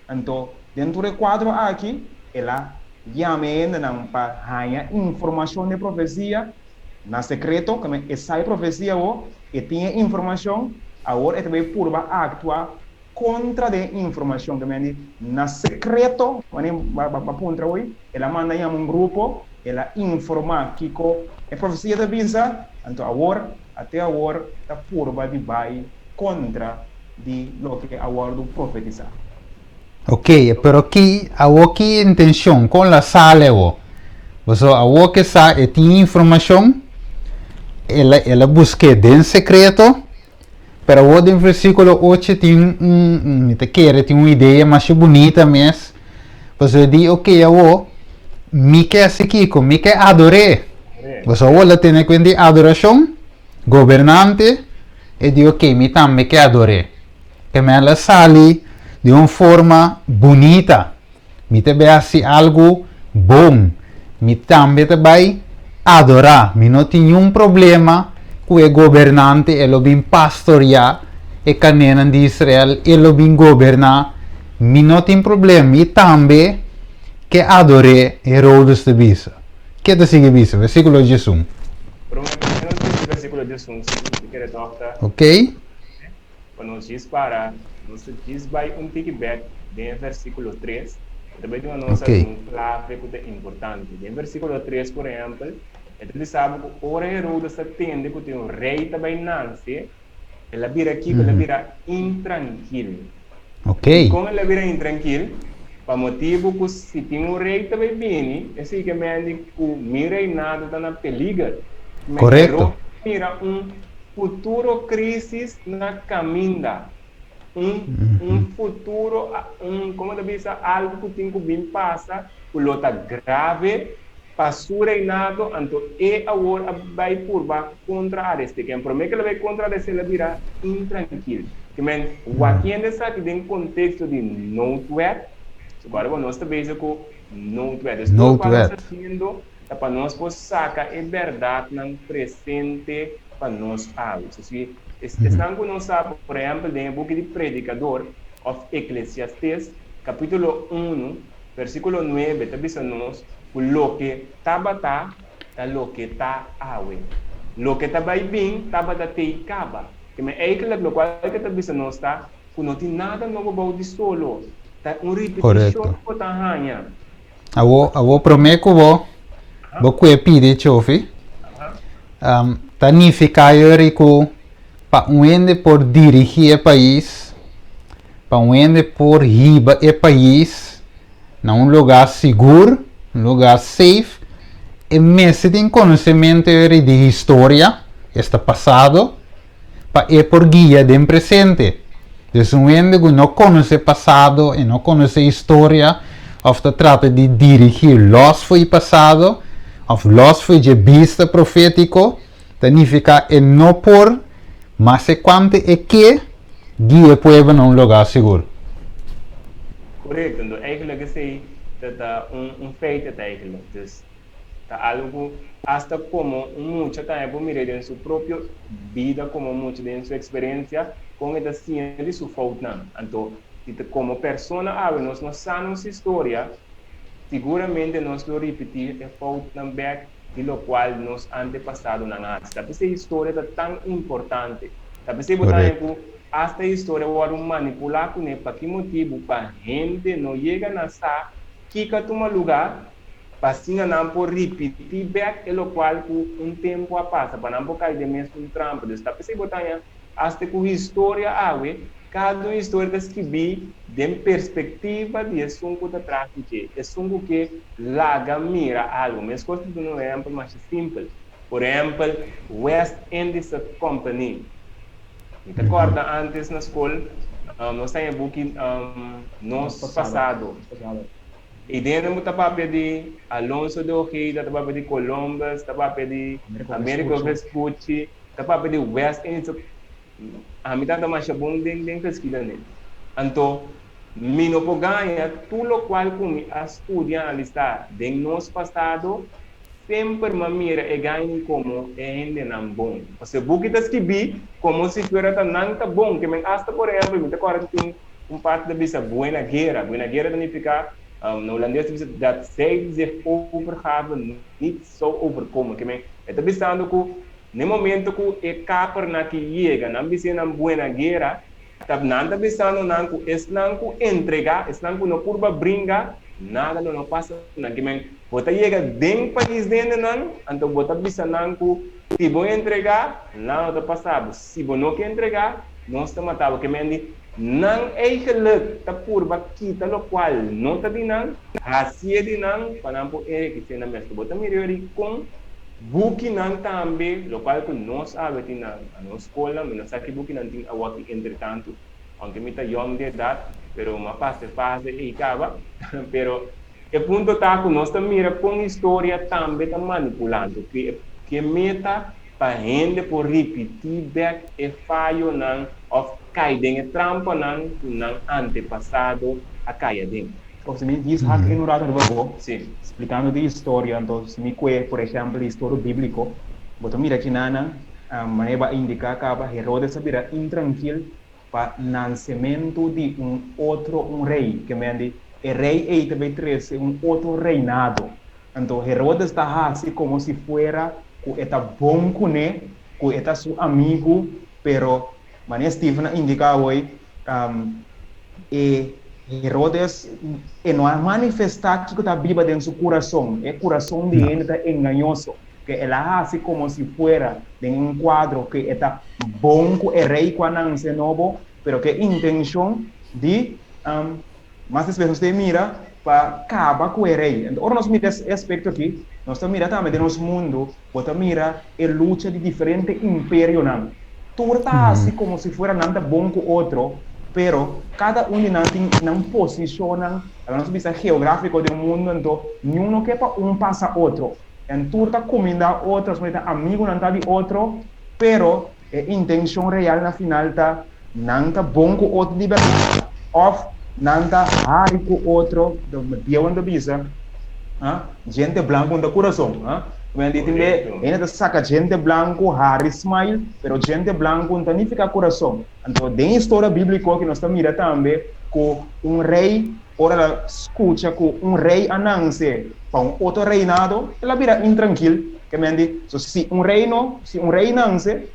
Anto, den tur e kuadro aki, el a yama e hendenan pa haña informashon di e profesia na sekreto, kende e sa e profesia awor, e tin e informashon, awor e ta bai purba aktua kontra den e informashon, kende na sekreto, wanneer bo a puntra hoy, el a manda yama un grupo, el a informá kiko e profesia ta bisa, anto awor, ate awor ta purba di bai kontra di loke a wòrdu profetisá. Ok, pero ki awor ki intencion con la sale awor? Pasobra awor ke sa e tin informacion, el a el a busk'é den secreto, pero awor den versiculo ocho tin un un mi ta kere tin un idea masha bunita mes, pasobra e di ok awor mi ke hasi kiko? Mi ke ador'é. Pasobra awor el a tene kuenta di adoracion, gobernante, e di ok mi tambe ke ador'é. Ke mi a sali di un forma bunita. Mi ta bai hasi algu bon. Mi tambe ta bai adorá. Mi no tin niun problema ku e gobernante, e lo bin pastoriá e kanénan di Israel, e lo bin goberná. Mi no tin problema. Mi tambe ke ador'é, Herodes ta bisa. Ke ta sigui bisa? Versíkulo diesun. Promé nos bisa versíkulo diesun, si mi kere tòg ta. Ok. Pa nos djis para, nos ta djis bai un tiki bek den e versíkulo tres, e ta bai duna nos algun klave ku ta importante. Den versíkulo tres, por ehèmpel, e ta bisa bo ku ora Herodes ta tende ku tin un rei ta bai nanse, el a bira kiko? El a bira intrankil. Dikon el a bira intrankil? Pa motibu ku si tin un rei ta bai bini, esei ke mende ku mi reinado ta na peliger. Herodes mira un Futuro crisis na caminda. Un un futuro un como ta bisa algo cu tin cu bin pasa cu lo ta grave pa su reinado anto e awor a bay purba contra areste ken prome cu el a bay contra areste el a bira intrankil ke men wak hende esaki den contexto di noodwet so cual bo nos ta bezig cu noodwet dus tur cual nos ta haciendo Ta pa nos por saca e berdadnan presente pa nos awe. So si esnan cu no sa, por ehempel den e buki di Predicador of Eclesiastes, capitulo unu, versiculo nuebe ta bisa nos cu loke tabata ta loke ta awe. Loke ta bay bin tabata tey caba. Keme eigenlijk locual ke ta bisa nos ta cu no tin nada nobo bou di solo. Ta un ripeticion cu bo ta haña. Awo, awo promé ku bo, bo kue pidi chofi, ta nifiká yori ku pa un hende por dirigí e pais, pa un hende por hiba e pais na un lugá sigur, un lugá safe, e mester tin konosementu yori di historia, esta pasado, pa e por guia den presente. Dus un hende ku no konosé pasado, e no konosé historia, òf ta trata di dirigí lòs fo'i pasado, òf lòs fo'i dje bista profétiko, ta nifiká e no por, mas e kuantu e ke, guia e pueblo na un lugá sigur. Korekto, enton eigenlijk esei ta ta un un feit het eigenlijk. Dus Ta algu ku asta komo un mucha tambe por mir'é den su propio bida komo mucha, den su eksperensia, kon e ta siña di su foutnan. Anto, si ta komo persona awe nos no sa nos historia, siguramente nos lo ripití e foutnan bèk di lokual nos antepasadonan a hasi. Ta p'esei historia ta tan importante. Ta p'esei bo ta haña ku asta e historia wòrdu manipulá kuné. Pa ki motibu? Pa hende no yega na sa kiko a tuma lugá. Pa asina nan por ripití bèk e lokual ku un tempu a pasa, pa nan por kai den mesun trampa. Dus ta p'esei bo ta haña asta ku historia awe, kada un historia ta skibí den perspektiva di esun ku ta tras di dje, esun ku ke laga mira algu. Meskos ta duna un ehèmpel masha simpel. Por ehèmpel, West Indische Company. Mi ta kòrda ántes na skol, nos ta haña buki Nos Pasado. I den bo ta papia di Alonso de Ojeda, ta papia di Columbus, ta papia di Amerigo Vespucci, ta papia di West Indies. Ami tabata masha bon den den geskiedenis. Anto mi no por gaña tur lokual ku mi a studia analisá den nos pasado, semper m'a mira e gaña komo e hendenan bon. Pasobra buki ta skibí komo si fuera ta nan ta bon. Ke men asta por ehèmpel mi ta kòrda tin Un parti ta bisa buena guera. Buena guera ta nifiká, na hulandes ta bisa dat zij zich overgaven niet zou overkomen. Ke men, e ta bisando ku na e momento ku e kapernan ki yega, nan bis'é nan buena guera, ta nan ta bisando nan ku esnan ku entregá, esnan ku no purba bringa, nada lo no pasa nan. Ke men, bo ta yega den pais dende nan, anto bo ta bisa nan ku si bo entregá, nada no ta pasa bo. Si bo no ke entregá, nos ta mata bo. Ke men di, Nan eigenlijk ta purba kita lokual no ta di nan, hasié di nan pa nan por enrikesé nan mes. Bo ta mira yori kon bukinan tambe, lokual ku nos awe tin na nos skolnan, mi no sa ki bukinan tin awoki entretantu, aunke mi ta yong di edat, pero mi a pasa e fase ei kaba. Pero e punto ta ku nos ta mira kon historia tambe ta manipulando, ke meta pa hende por ripití bèk e fayonan òf kai den e trampanan ku nan antepasado a kai aden. Of si mi djis hak un rato riba bo, splikando di historia, anto si mi kue, por ehèmpel, historia bíbliko, bo ta mira kinanan, manera bo a indiká kaba, Herodes a bira intrankil pa nansementu di un otro un rei, ke men di, e rei ei ta bai trese un otro reinado. Anto Herodes ta hasi komo si fuera ku e ta bon kuné, ku e ta su amigu, pero manera Steven a indiká awor, e Herodes e no a manifestá kiko ta biba den su kurason. E kurason di hende ta engañoso, ke el a hasi komo si fuera den un kuadro ku e ta bon ku e rei ku a nanse nobo, pero ku e intenshon di Mas despues nos ta mira pa kaba ku e rei. Enton ora nos mira e aspekto aki, nos ta mira tambe den nos mundu, bo ta mira e lucha di diferente imperionan. Tur ta hasi komo si fuera nan ta bon ku otro, pero kada un di nan tin nan posishonnan, laga nos bisa geográfiko den mundu, anto niun no ke pa un pasa otro. En tur ta kumindá otro, asina ta amigunan ta di otro, pero E intencion real na final ta nan ta bon cu otro di berdad of nan ta hari cu otro, bieunan ta bisa, ah, djente blanco no ta curason, ah. Men di tin be hende ta saca djente blanco hari smile, pero djente blanco no ta nifica curason. Anto den historia biblico ki nos ta mira tambe cu un rey ora el a scucha cu un rey a nance pa un otro reinado, el a bira intrankil. Ke men di, so si un reino, si un rey nance,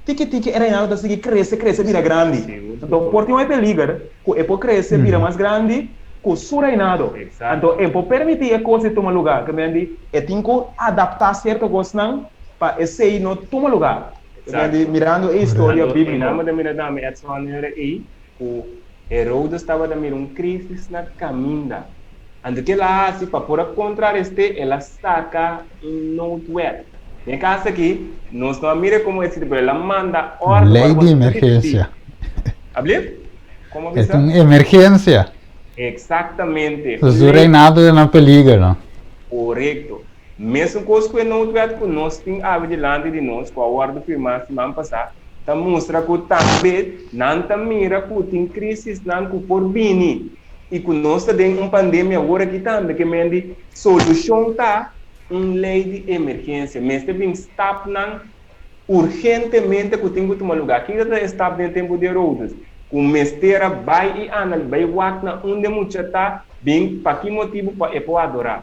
tiki tiki e reinado ta sigui crece, crece bira grandi. Anto por tin un peliger cu e por crece bira mas grandi cu su reinado. Anto e por permiti e cos ei tuma lugar. Ke men di, e tin cu adapta cierto cosnan pa esey no tuma lugar. Ke men di, mirando e historia Anto, biblico. einan bo ta mira tambe Edson ei ku Herodes tabata mira un krísis na kaminda. Anto ke el a hasi pa por a kontrarest'é? El a saka un noodwet. Den e kas aki, nos no a mira komo e siti, pero el a manda òrdu Lei ora di bo ta ripití. emergensia. Ablief? Komo E bisa? ta un emergensia. Eksaktamente. Un Su lei. reinado ta na peliger, no? Korekto. Mesun kos ku e noodwet ku nos tin awe dilanti di nos, ku a wòrdu firmá siman pasá, ta mustra ku tambe nan ta mira ku tin krisisnan ku por bini i ku nos ta den un pandemia awor aki tambe ke men di solushon ta un lei di emergensia. Mester bin stapnan urgentemente ku tin ku tuma lugá. Kiko ta e stap den tempu di Herodes? Ku mester a bai i anda bai wak na unda e mucha ta bin pa ki motibu pa e por adorá.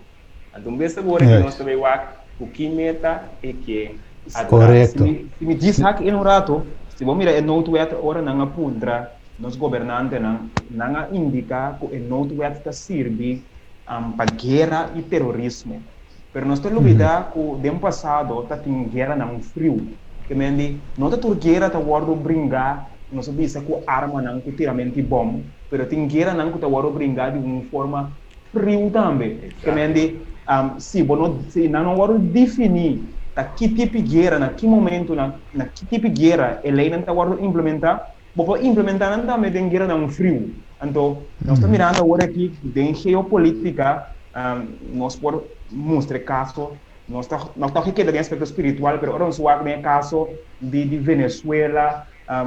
Anto un bes awor aki nos ta bay wak ku ki meta e ke adorá. Korekto. Si mi djis hak in un rato, si bo mira e noodwet ora nan a puntra nos gobernantenan, nan a indica cu e noodwet ta sirbi. pa guera i terorismo. Pero nos ta lubidá ku den pasado ta tin gueranan friu. Ke men di, no ta tur guera ta wòrdu bringá, nos a bisa ku armanan, ku tiramento di bòm, pero tin gueranan ku ta wòrdu bringá di un forma friu tambe. Ke men di, si bo no, si nan no wòrdu definí ta ki tipo di guera, na ki momentu, na na ki tipo di guera e leinan ta wòrdu implementá, Bo por implementá nan tambe den gueranan friu. Anto, nos ta mirando awor aki den geopolítika, nos por mustra e kaso, nos ta nos ta keda den aspekto spiritual, pero ora nos wak den e kaso di di Venezuela,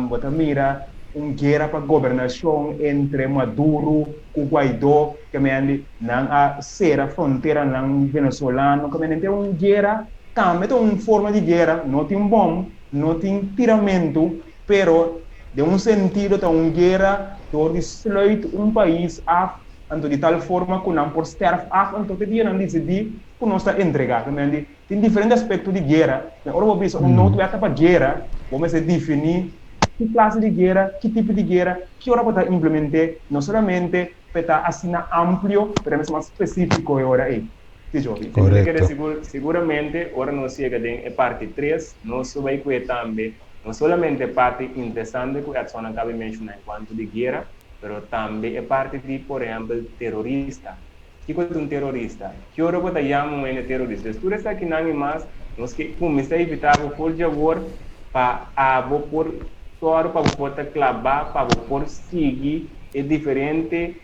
bo ta mira un guera pa gobernashon entre Maduro ku Guaidó, ke mende nan a sera fronteranan venezolano, ke mende un guera tambe ta un forma di guera, no tin bòm, no tin tiramentu, Pero, den un sentido ta un guera door di sluit un pais af, anto di tal forma cu nan por sterf af, anto te dia nan dicidi cu nos ta entrega. Ta mende, tin diferente aspecto di guera, pero ora bo bisa un noodwet ta pa guera, bo mester defini ki clase di guera, ki tipo di guera, ki ora bo ta implemente, no solamente pa e ta asina amplio, pero e mester mas specifico e ora ey. Sí, Jovi. Mi ta kere sigur, siguramente ora nos yega den e parti tres, nos lo bay cu e tambe. No solamente e parti interesante cu Edson a cabe menciona en cuanto di guera, pero tambe e parti di, por ehempel, terorista. Kico ta un terorista? Ki ora bo ta yama un hende terorista? Pues tur esakinan y mas nos ke cuminsa evita bo for dje awor pa abo por sòru pa bo por ta claba, pa bo por sigui e diferente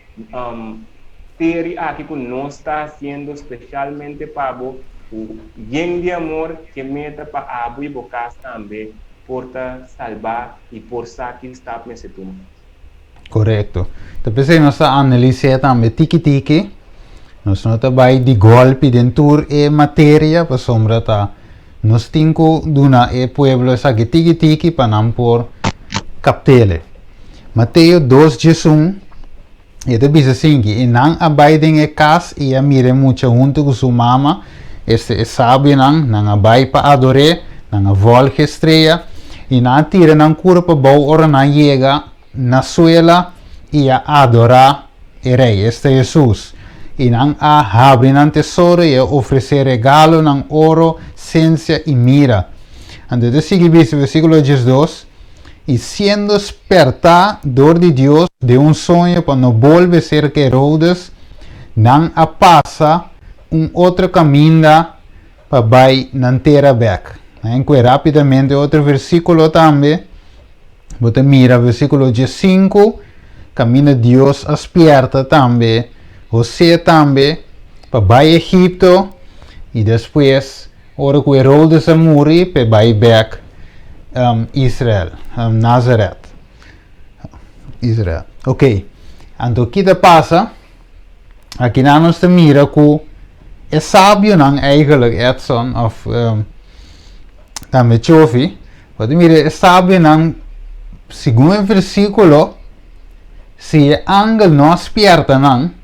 serie aki cu nos ta haciendo specialmente pa bo cu yen di amor ke meta pa abo y bo cas tambe por ta salba y por sa ki stap mester tuma. Corecto. Ta p'esey nos ta analis'é tambe tiki tiki. Nos no ta bay di golpi den tur e materia pasobra ta nos tin cu duna e pueblo esaki tiki tiki pa nan por capt'ele. Mateo dos djesun, e ta bisa asinki, I nan a bai den e kas i a mira e mucha huntu ku su mama, esta e sabionan, nan a bai pa ador'é, nan a vòlg e strea, i nan a tira nan kurpa abou ora nan yega na suela i a adorá e Rei, esta Hesus. I nan a habri nan tesoro i a ofresé regalonan, oro, sensia i mira. Anto e ta sigui bisa, versíkulo 12, I siendo spertá dor di Dios den un soño pa no bolbe serka Herodes, nan a pasa un otro kaminda pa bai nan tera bèk. Nan kue rápidamente otro versíkulo tambe. Bo ta mira versíkulo diesinku, kaminda Dios a spierta tambe Hosé tambe pa bai Egipto i despues Ora ku Herodes a muri, p'e bai bèk Israel, Nazaret. Israel. Ok. Anto ki ta pasa? Akinan nos ta mira ku e sabionan eigenlijk, Edson of tambe Chofi, bo ta mira e sabionan, segun e versíkulo, si e angel no a spièrta nan,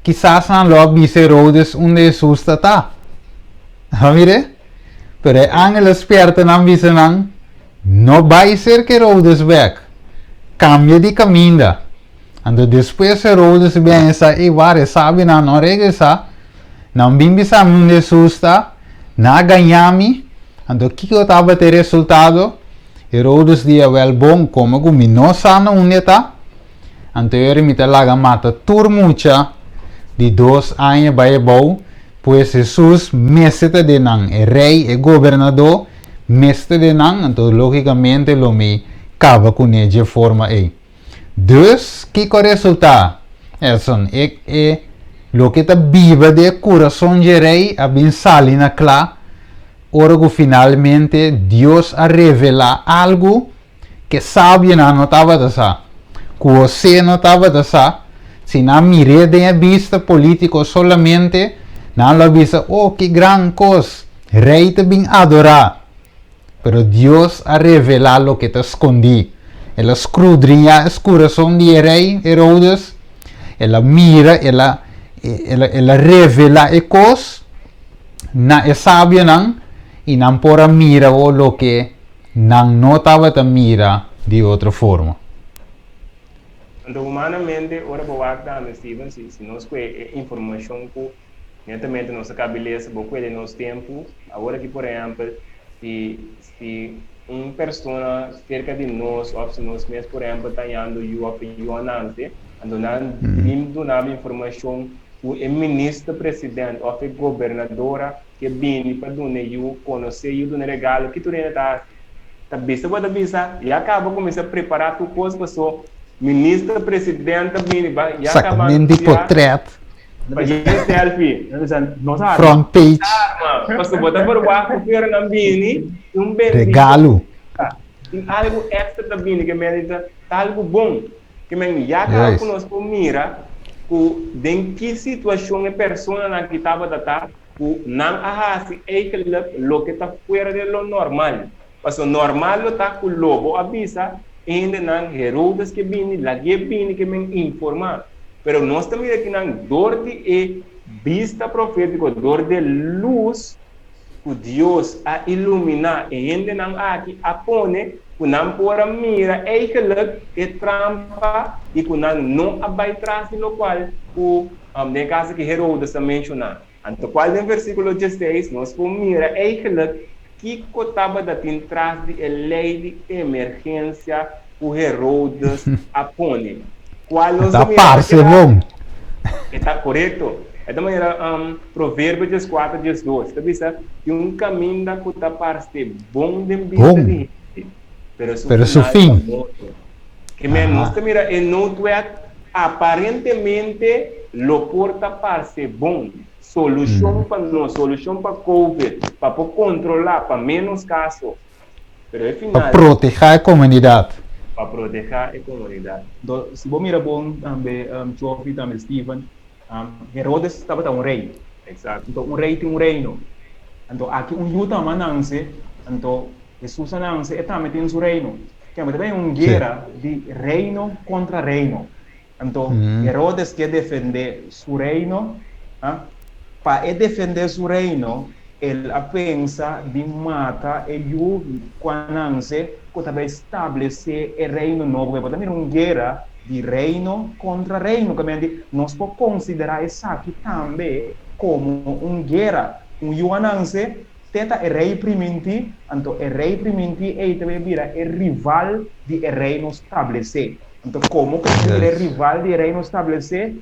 Kisas nan lo a bisa Herodes unda Hesus ta ta. A mir'é? Pero e angel a spierta nan bisa nan, No bai serka Herodes bek. Kambia di kaminda. Anto despues Herodes a pensa, Ey wak, e sabinan no a regresá. Nan bin bisa mi unda Hesus ta. Nan a gañá mi. Anto kiko tabata e resultado? Herodes di, Awèl bon, komo ku mi no sa na unda e ta, Anto eri mi ta laga mata tur mucha di dos aña bai abou, pues Hesus mester ta den nan, e rei, e gobernadó mester den nan, anto lógikamente lo mi kaba kuné dje forma ei. Dus, kiko a resultá? Edson, e, e, loke ta biba den e kurason dje rei a bin sali na kla ora ku finalmente Dios a revelá algu Ke sabionan no tabata sa, ku Hosé no tabata sa, si nan mir'é den e bista polítiko solamente, nan lo a bisa, Oh, ki gran kos! Rei ta bin adorá! Pero Dios a revelá loke ta skondí. El a skrudriñá es kurason di e rei, Herodes. El a mira, el a, el a, el a revelá e kos na e sabionan, i nan por a mira awor loke Nan no tabata mira di otro forma. Anto humanamente ora bo wak tambe Steven si si nos kue e informashon ku netamente nos a kabi lesa bo kue den nos tempu awor aki por ehèmpel si si un persona serka di nos òf si nos mes por ehèmpel ta hañando yu òf e yu a nase anto nan bin duna bo informashon ku e minister president òf e gobernadora ke bini pa duna e yu konosé yu duna regalo ki tur hende ta hasi? Ta bisa bo ta bisa ya caba cuminsa prepara tur cos paso minister president ta bini ba ya caba Sacamento di anuncia potret. pa yen selfie. Front page. Arma paso bo ta verwacht cu pero nan bini tin un bendicion Regalo. tin algo extra ta bini ke men ta algo bon ke men ya caba Juist. cu nos por mira cu den ki situacion e personanan aki tabata ta. Ku nan a hasi eigenlijk loke ta fuera de lo normal. Pasobra normal lo ta ku lo bo a bisa hendenan Herodes ke bini, lag'é bini ke men informá. Pero nos ta mira kinan dor di e bista profétiko, dor di e lus ku Dios a iluminá e hendenan aki, a pone ku nan por a mira eigenlijk e trampa i ku nan no a bai tras di lokual ku Den e kaso ki Herodes ta menshoná. Anto kual den versíkulo diesseis nos por mira eigenlijk kiko tabata tin tras di e lei di emergensia ku Herodes a pone. Kual nos Ta ta mira ta parse keda bon. E ta korekto. E ta manera Proverbio dieskuater diesdos ta bisa, Tin un kaminda ku ta parse bon den bista Bon. di hende, pero su Pero su final ta fin. morto. Ke men nos ta mira e noodwet aparentemente lo por ta parse bon, solushon pa nos, solushon pa covid, pa por kontrolá pa ménos kaso, pero e Pa final. protehá e komunidat. Pa protehá e komunidat. Enton, si bo mira bon tambe, Chofi, tambe Steven, Herodes tabata un rei. Exacto. Enton, un rei tin un reino. Anto, aki un yu tama nanse, anto Hesus a nanse, e tambe tin su reino. Kende ta bay un guera di reino contra reino. Anto Herodes ke defende su reino, pa e defende su reino el a pensa di mata e yu cu a nanse cu ta bay stablece e reino nobo. Bo ta mira un guera di reino contra reino. Kende nos por considera esaki tambe como un guera. Un yu a nanse Te ta e rei primintí, anto e rei primintí ei ta bay bira e rival di e reino stablesé. Anto komo ku e ta bira e rival di e reino stablesé,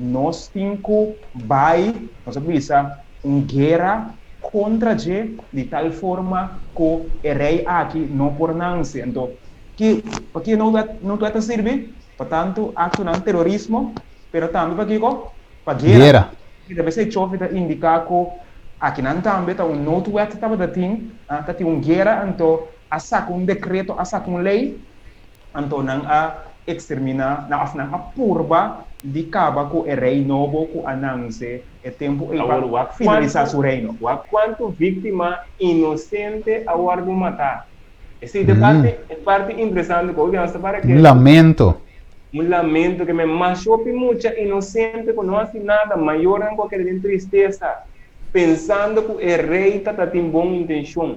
nos tin ku bai, nos a bisa, un guera kontra dje di tal forma ku e rei aki no por nanse. Anto, ki, pakiko no ta sirbi? Pa tantu aktonan terorismo, pero tambe pakiko? Pa guera. Guera. I ta besei chofi ta indiká ku akinan tambe ta un noodwet tabata tin, ta tin un guera anto a saka un dekreto, a saka un lei, anto nan a eksterminá, nan òf nan a purba di kaba ku e rei nobo ku a nanse e tempu ei pa Awor wak finalisá kuantu su reino. wak kuantu víktima inosente a wòrdu matá. Esei ta e parti e parti interesante ku hopi nos ta para Un ketu. lamento. Un lamento ke men mas hopi mucha inosente ku no hasi nada, mayornan ku a keda den tristesa, pensando ku e rei ta ta tin bon intenshon,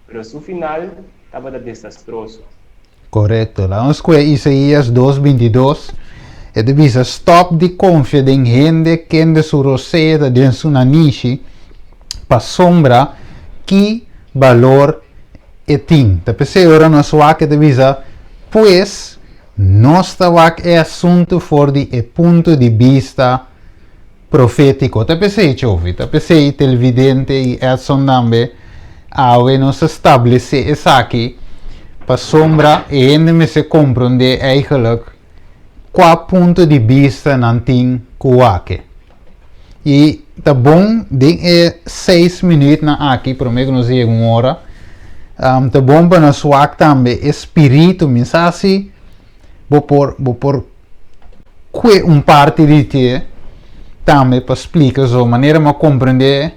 pero su final tabata desastroso. Korekto. Laga nos kue Isaías dos bintidos. E ta bisa, Stòp di konfia den hende kende su rosea ta den su nanishi, pasobra ki balor e tin. Ta p'esei ora nos wak e ta bisa, Pues, nos ta wak e asuntu for di e punto di bista profétiko. Ta p'esei, Chofi, ta p'esei televidente i Edson tambe, awe nos ta stablesé esaki pasobra e hende mester komprondé eigenlijk kua punto di bista nan tin ku wak e. I ta bon den e seis minuutnan aki, promé ku nos yega un ora, ta bon pa nos wak tambe e spiritu. Mi sa si bo por bo por kue un parti di te tambe pa splika so manera mi a komprendé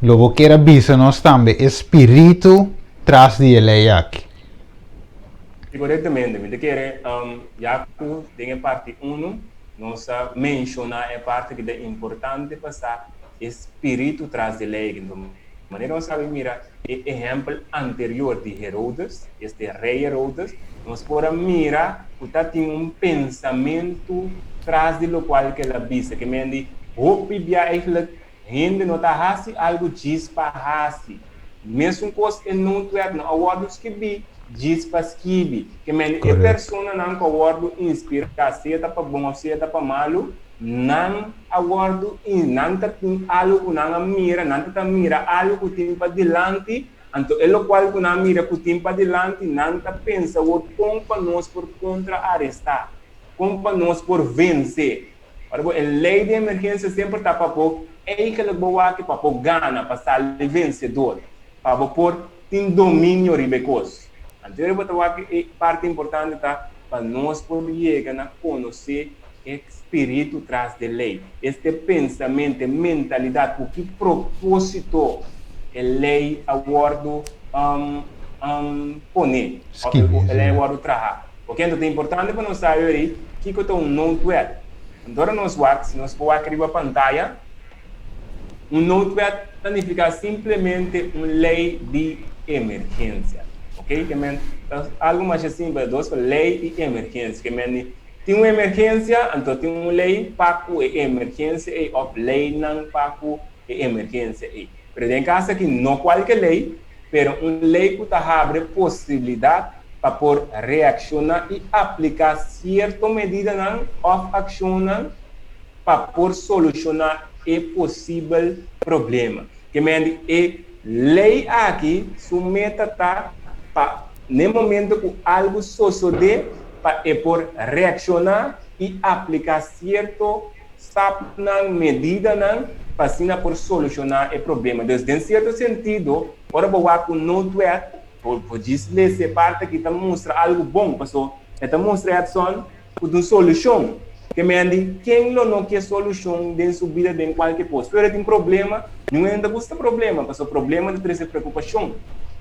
lo bo kier a bisa nos tambe e spiritu tras di e lei aki. Si korektamente, mi ta kere ya ku den e parti unu nos a menshoná e parti ku ta importante pa sa e spiritu tras di lei. Manera nos sabi mira e ehèmpel anterior di Herodes, este rei Herodes, nos por a mira ku ta tin un pensamentu tras di lokual ku el a bisa. Ke men di hopi bia eigentlik hende no ta hasi algu djis pa hasi. Mesun kos e noodwet no a wòrdu skibí djis pa skibi. Ke men di e personanan ku a wòrdu inspirá, sea ta pa bon òf sea ta pa malu, nan a wòrdu in, nan ta tin algu ku nan a mira, nan ta ta mira algu ku tin padilanti, anto e lokual ku nan a mira ku tin padilanti, nan ta pensa awor kon pa nos por kontra-arestá, kon pa nos por vense. Ora bo e lei di emergensia semper ta pa bo eigenlijk bo wak pa bo gana, pa sali vensedor, pa bo por tin dominio riba e kos. Anto bo ta wak e parti importante ta pa nos por yega na konosé E spiritu tras de lei, este pensamentu, e mentalidat, ku ki propósito e lei a wòrdu poné òf e lei a wòrdu trahá. Oke, anto ta importante pa nos sabi ori kiko ta un noodwet. Anto ora nos wak, si nos por wak riba pantaya, un noodwet ta nifiká simplemente un lei di emergensia. Oke, ke men ta algu masha simpel, dos lei i emergensia, ke men di Tin un emergensia, anto tin un lei pa ku e emergensia ei òf leinan pa ku e emergensia ei. Pero den kas aki no kualke lei, pero un lei ku ta habri posibilidat pa por reakshoná i apliká sierto medidanan òf akshonnan pa por solushoná e posibel problema. Ke men di e lei aki su meta ta pa n'e momento ku algu sosodé pa e por reakshoná i apliká sierto stapnan, medidanan, pa asina por solushoná e problema. Dus den sierto sentido, ora bo wak un noodwet, bo bo djis lesa e parti aki ta mustra algu bon, paso e ta mustra Edson ku ta un solushon. Ke men di, ken lo no ke solushon den su bida den kualke kos? Pero e tin problema, niun hende ta gusta problema, paso problema ta trese preokupashon,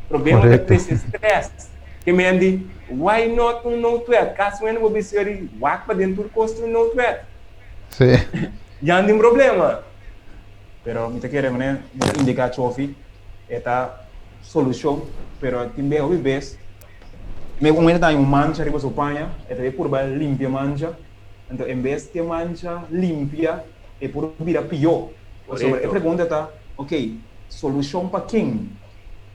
problema ta trese strès. Ke men di, why not un noodwet? Kasi un hende bo bisa di wak pa den tur kos tin un noodwet. Sí. Ya no tin problema. Pero mi ta kere manera mi ta indica Chofi e ta solucion pero tin be hopi bes me un hende ta haña un mancha riba su paña e ta bay purba limpia mancha anto en bes ke mancha limpia e por bira pio pasobra e pregunta ta ok solucion pa ken?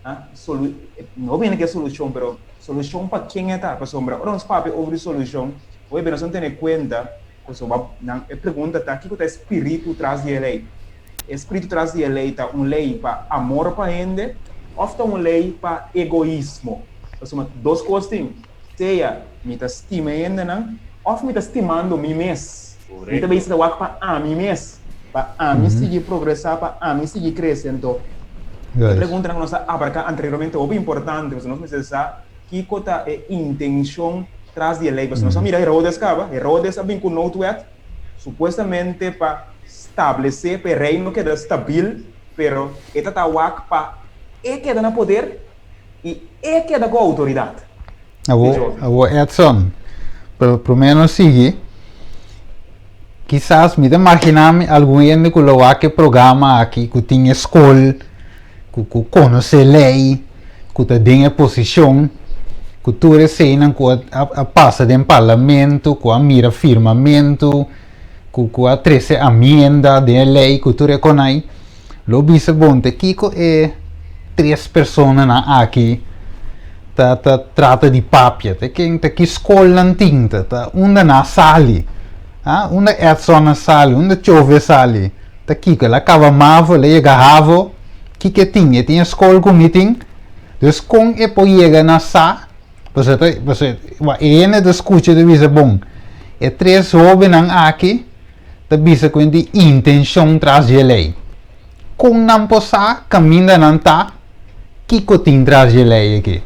Ah, solu no bini ke solucion, pero solucion pa ken e ta? Pasobra ora nos papia over di solucion, hopi nos no tene cuenta, pasobra nan e pregunta ta kiko ta e spiritu tras di e ley? E spiritu tras di e ley ta un ley pa amor pa hende of ta un ley pa egoismo? Pasobra dos cos tin, sea mi ta stima e hendenan of mi ta stimando mi mes. Mi ta bisa ta wak pa ami mes, pa ami sigui progresá, pa ami sigui krese. Anto, e preguntanan ku nos a abarká anteriormente hopi importante, pasobra nos mester sa kiko ta e intenshon tras di e lei. Pasobra nos a mira Herodes kaba, Herodes a bin ku noodwet supuestamente pa stablesé, pa e reino keda stabil, pero e ta ta wak pa e keda na poder i e keda ku outoridat. Awor, awor Edson, pero promé nos sigui, kisas mi ta imaginá mi algun hende ku lo wak e programa aki, ku tin e skol, ku ku konosé lei, ku ta den e posishon, ku tur eseinan ku a a pasa den parlamento, ku a mira firmamentu, ku ku a trese amienda den e lei, ku tur e konai. Lo bisa bon te kiko e tres personanan aki ta ta trata di papia, te ken te ki skol nan tin, ta ta unda nan a sali, ha unda Edson a sali, unda Chove a sali, ta kiko el a kaba mavo, el a yega havo, kiko e tin, e tin e skol ku mi tin, dus kon e por yega na sa, pasobra ta pasobra e hende ta skucha ta bisa bon e tres hobennan aki. ta bisa ku tin intenshon tras dje lei. Kon nan por sa kaminda nan ta kiko tin tras dje lei aki?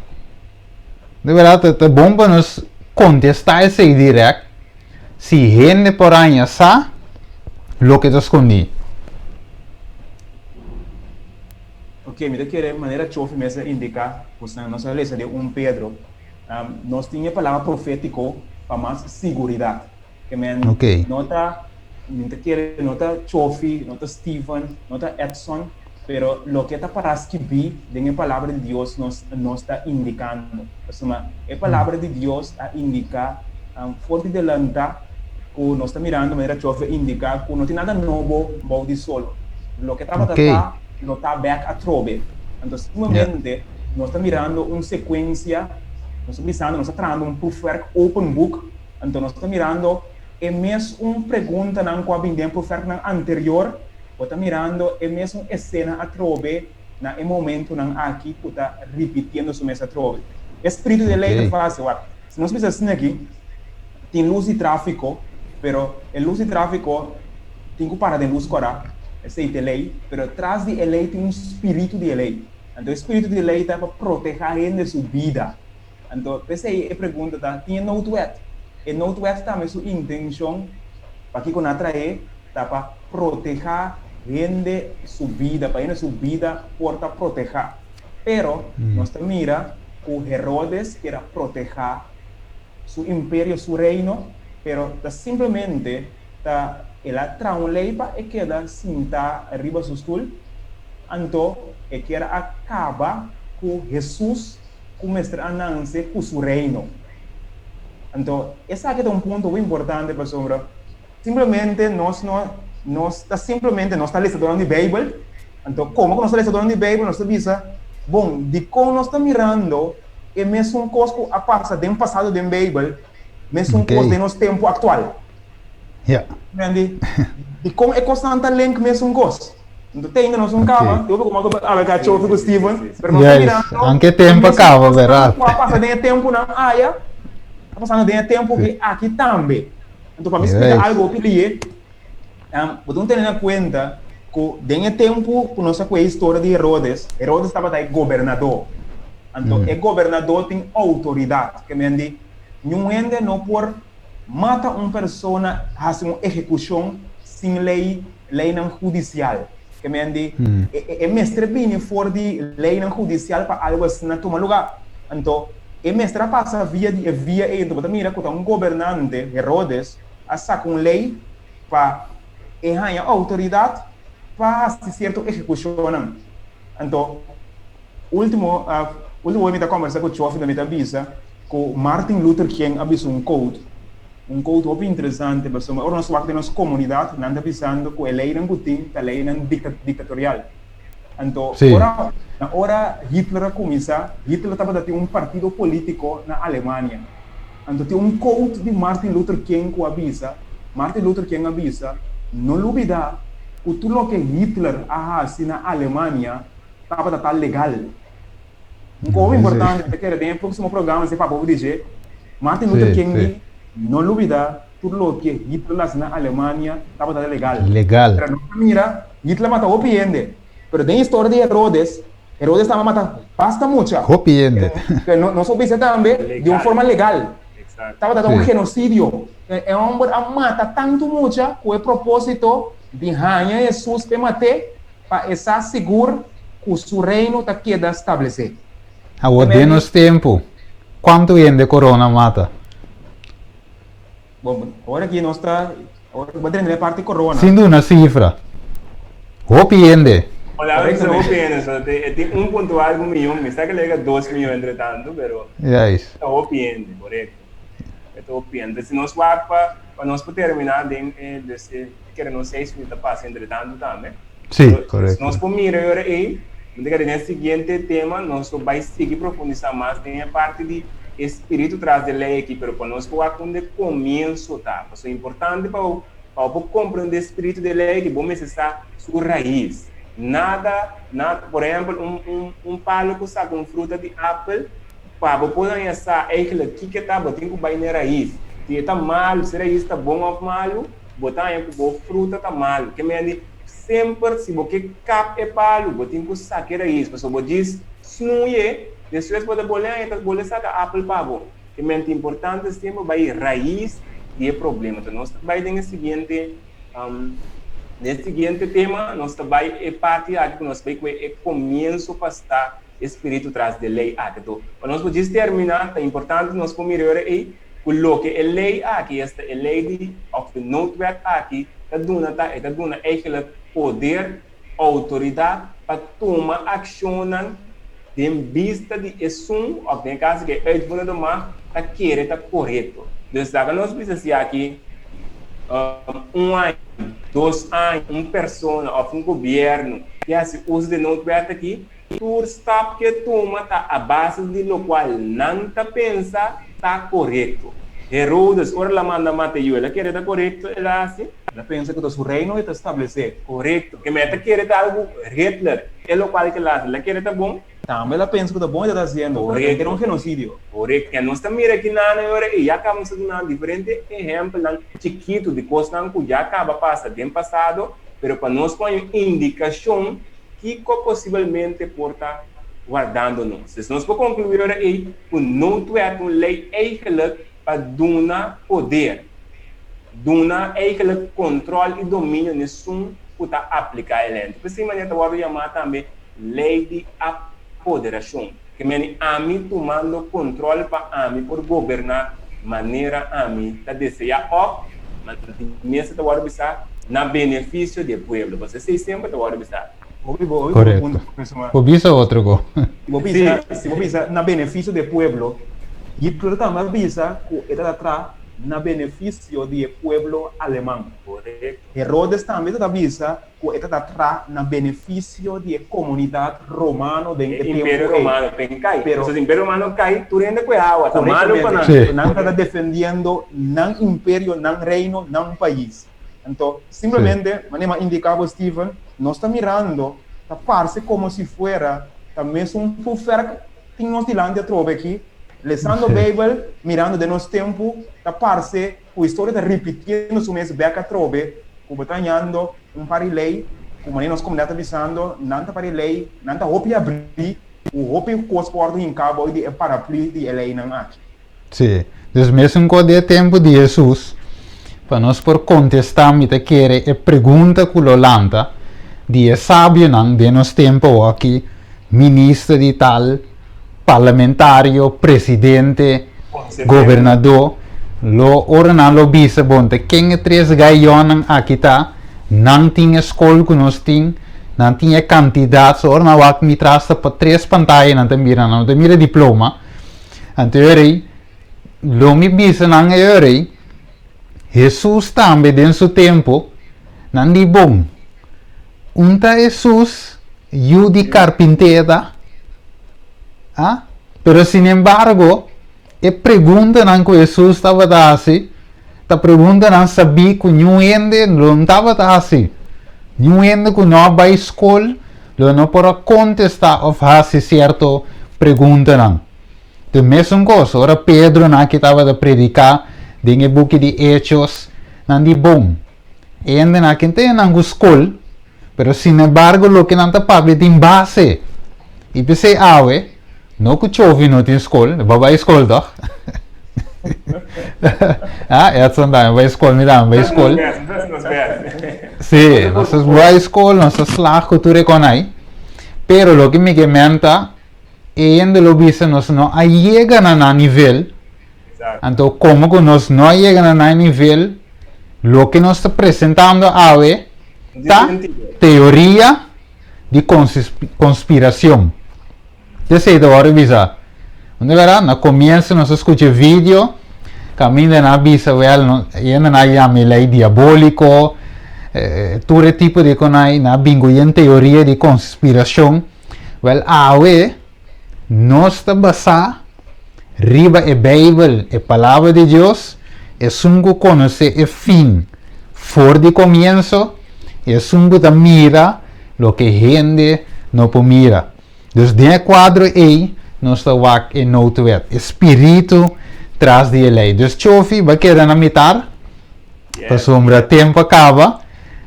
De bèrdat ta bon pa nos kontestá esei dirèkt si hende por haña sa loke ta skondí. Ok, mi ta kere manera Chofi mes a indiká, pues nos a lesa den un Pedro, nos tin e palabra profétiko pa mas siguridat. Ke men Ok. no ta, mi ta kere no ta Chofi, no ta Steven, no ta Edson, Pero loke ta pará skibí den e Palabra di Dios nos nos ta indikando. Pasobra e Palabra di Dios a indiká for di delantá ku nos ta mirando manera Chofe a indiká ku no tin nada nobo bou di sol. Loke tabata ta lo ta bèk atrobe. Anto simplemente nos ta mirando un sekuensia, nos ta bisando nos ta trahando un proefwerk open book, anto nos ta mirando e mes un preguntanan ku a bini den proefwerknan anterior. Bo ta mirando e mesun esena atrobe na e momentunan aki ku ta ripitiendo su mes atrobe. E spiritu di e lei ta fásil. Wak, si nos bisa asina aki, tin lus di tráfiko, pero e lus di tráfiko tin ku para den lus kòrá, esei ta e lei, pero tras di e lei tin un spiritu di e lei. Anto e spiritu di e lei ta pa protehá hende su bida. Anto, p'esei e pregunta ta, tin e noodwet? E noodwet tambe su intenshon, pakiko nan a traé, ta pa protehá hende su bida, pa hende su bida por ta protehá. Pero nos ta mira ku Herodes kier a protehá su imperio, su reino, pero ta simplemente ta el a traha un lei pa e keda sintá riba su stul, anto e kier a kaba ku Hesus ku mester a nanse ku su reino. Anto esaki ta un punto hopi importante pasobra simplemente nos no nos ta simplemente nos ta lesadornan di Beibel, anto komo ku nos ta lesadornan di Beibel nos ta bisa, bon, dikon nos ta mirando e mesun kos ku a pasa den pasado den Beibel, mesun kos den nos tempu aktual? Comprende? Dikon e kosnan ta link mesun kos? Anto te ainda nos no kaba, te hopi ku mos a abra chofi ku Steven, pero nos ta mirando Anke tempu a kaba, berat. Ku a pasa den e tempunan aya, ta pasando den e tempu ki aki tambe. Anto pa mi splika algu hopi lihe, bo tin ku tene na kuenta ku den e tempu ku nos a kue historia di Herodes, Herodes tabata e gobernadó. Anto e gobernadó tin outoridat, ke men di niun hende no por mata un persona, hasi un ehekushon sin lei, leinan hudisial. Ke men di e mester bini for di leinan hudisial pa algu asina tuma lugá. Anto e mester a pasa via di e via ei. Anto bo ta mira ku ta un gobernante, Herodes, a saka un lei pa e haña outoridat pa hasi sierto ehekushonnan. Anto ultimo ultimo ora mi ta kombersá ku Chofi mi ta bisa ku Martin Luther King a bisa un quote. Un quote hopi interesante pasobra ora nos wak den nos comunidad nan ta bisando cu e leynan cu tin ta leynan dictatorial. Anto ora na ora Hitler a cuminsa, Hitler tabata tin un partido politico na Alemania. Anto tin un quote di Martin Luther King cu a bisa, Martin Luther King a bisa, No lubida cu tur loke Hitler a haci na Alemania tabata ta legal. Un koho importante, mi ta kere den e próksimo programa si papia por di dje, Martin Luther King di, No lubida tur loke Hitler hasi na Alemania tabata legal. Legal. Pero nos ta mira, Hitler mata hopi hende, pero den historia di Herodes, Herodes tamba mata basta mucha. Hopi hende. Pero nos por bisa tambe di un forma legal. Tabata un genocidio. E homber a mata tantu mucha ku e propósito di haña Hesus p'e mat'é. Pa e sa sigur ku su reino ta keda stablesé. Awor den nos tempu, kuantu hende korona mata? Bon, awor aki nos ta, awor bo drenta den e parti korona. Sin duna sifra. Hopi hende. Palabra bisa hopi hende, so e tin un punto algu miyon, mi sa ke lo yega dos miyon entre tantu, pero ta hopi hende, korekto. E ta hopi hende. Si nos wak pa, pa nos por terminá den e, dus e kere nos seis minüt a pasa entre tantu tambe. Sí, korekto. Si nos por mira e ora ei, mi ta kere den e siguiente tema nos lo bai sigui profundisá mas den e parti di e spiritu tras di e lei aki, pero pa nos por wak unda e komienso ta. Pasobra importante pa bo, pa bo por komprendé e spiritu di e lei aki, bo mester sa su rais. Nada, nada, por ehèmpel, un, un, un palo ku saka un fruta di apel, Pa bo por haña sa eigenlijk kiko ta, bo tin ku bai na e rais. Si e ta malu, si e rais ta bon òf malu, bo ta haña ku bo fruta ta malu. Ke mende, semper si bo ke kap e palu, bo tin ku saka e rais. Pasobra bo djis snui e, despues bo ta bole haña ta bole saka apel pa bo. Ke mende importante semper bai rais di e problema. Enton nos ta bai den e siguiente, den e siguiente tema nos ta bai e parti aki ku nos bai ku e komienso pa sta. E spiritu tras di e lei aki. To, pa nos por djis terminá, ta importante nos por mira ora ei ku loke e lei aki, esta e lei di òf e noodwet aki ta duna ta, e ta duna eigenlijk poder outoridat pa tuma akshonnan den bista di esun òf den e kaso ku e uitvoerende macht ta kere ta korekto. Dus laga nos bisa si aki un aña, dos aña un persona òf un gobièrnu ke hasi uso di e noodwet aki, tur stap ke tuma ta a base di lokual nan ta pensa ta korekto. Herodes ora el a manda mata yu el a kere ta korekto el a hasi? El a pensa ku ta su reino e ta establesé. Korekto. Ke mester kere ta algu Hitler, e lokual ke el a hasi, el a kere ta bon? Tambe el a pensa ku ta bon e ta hasiendo, pero e kere un genosidio. Korekto. Ke nos ta mira aki nan e ora ei ya kaba nos ta duna diferente ehèmpelnan chikitu di kosnan ku ya kaba pasa den pasado, pero pa nos pone un indikashon kiko posibelmente por ta wardando nos. Dus nos por konkluí ora ei ku noodwet un lei eigenlijk pa duna poder, duna eigenlijk control y dominio n'esun cu ta aplica e ley. P'esey manera ta wordo yama tambe ley di apoderacion, ke meni ami tumando control pa ami por goberna manera ami ta desea of mester ta wordo bisa na beneficio di e pueblo, pasobra esey semper ta wordo bisa. Hopi bo, hopi bo Correcto. punto, profesor. Bo bisa otro go. Si bo bisa, si bo bisa na beneficio di e pueblo, Hitler tambe a bisa cu e ta tra na beneficio di e pueblo aleman. Correcto. Herodes tambe ta bisa cu e ta tra na beneficio di e comunidad romano den E e tempo Imperio ey. Romano pen cay. Pero Pasobra Imperio Romano cay, tur hende cu e awa, ta malo pa nan. Correctamente. Nan ta defendiendo nan imperio, nan reino, nan pais. Anto, simplemente, manera mi a indica bo, Steven, nos ta mirando, ta parce como si fuera ta mesun vuurwerk tin nos dilanti atrobe aki, lesando Bijbel, mirando den nos tempu, ta parce cu historia ta ripitiendo su mes bek atrobe, cu bo ta hañando un par di ley, cu manera nos comunidad ta bisando, nan ta par di ley, nan ta hopi abri, cu hopi cos por wordo hinca bou di e paraplu di e leynan aki. Sí. Dus mesun ku den e tempu di Hesus, pa nos por kontestá mi ta kere e pregunta ku lo lanta di e sabionan den nos tempu awoki, minister di tal, parlamentario, presidente, gobernadó, lo ora nan lo bisa bon ta ken e tres gayonnan aki ta, nan tin e skol ku nos tin, nan tin e kantidat, so ora nan wak mi tras ta pa tres pantaya nan ta mira, nan no ta mira diploma. Anto e rei, Lo mi bisa nan e rei, Hesus tambe den su tempu, nan di bon, Un ta Hesus, yu di karpintera? A Pero sinembargo, e preguntanan ku Hesus tabata hasi ta preguntanan sabí ku niun hende lo no tabata hasi. Niun hende ku no a bai skol lo no por a kontestá òf hasi sierto preguntanan. Ta e mesun kos ora Pedro nan aki tabata prediká den e buki di Hechos, nan di, Bon, e hendenan aki no ta nan ku skol, pero sinembargo loke nan ta papia tin base. I p'esei awe, no ku Chovi no tin skol, bo a bai skol tòg? Ah, Edson tambe bai skol, mi tambe bai skol. Sí, nos a bai skol, nos a slag ku tur e konai. Pero loke mi ke menta, e hende lo bisa nos no a yega na nan nivel. Anto komo ku nos no a yega na nan nivel, loke nos ta presentando awe ta teoria di konspiracion. Esei ta wòrdu bisa. Unda bèrdat? Na komienso nos a skucha e video kaminda nan a bisa wèl no yenda nan a yama e lei diabóliko, tur e tipo di konai, nan a bin ku yen teoria di konspirashon. Wèl awe nos ta basá riba e Beibel, e Palabra di Dios, esun ku konosé e fin for di komienso, esun ku ta mira loke hende no por mira. Dus den e kuadro ei nos ta wak e noodwet, e spiritu tras di e lei. Dus Chofi ba keda na mitar, pasobra tempu a kaba,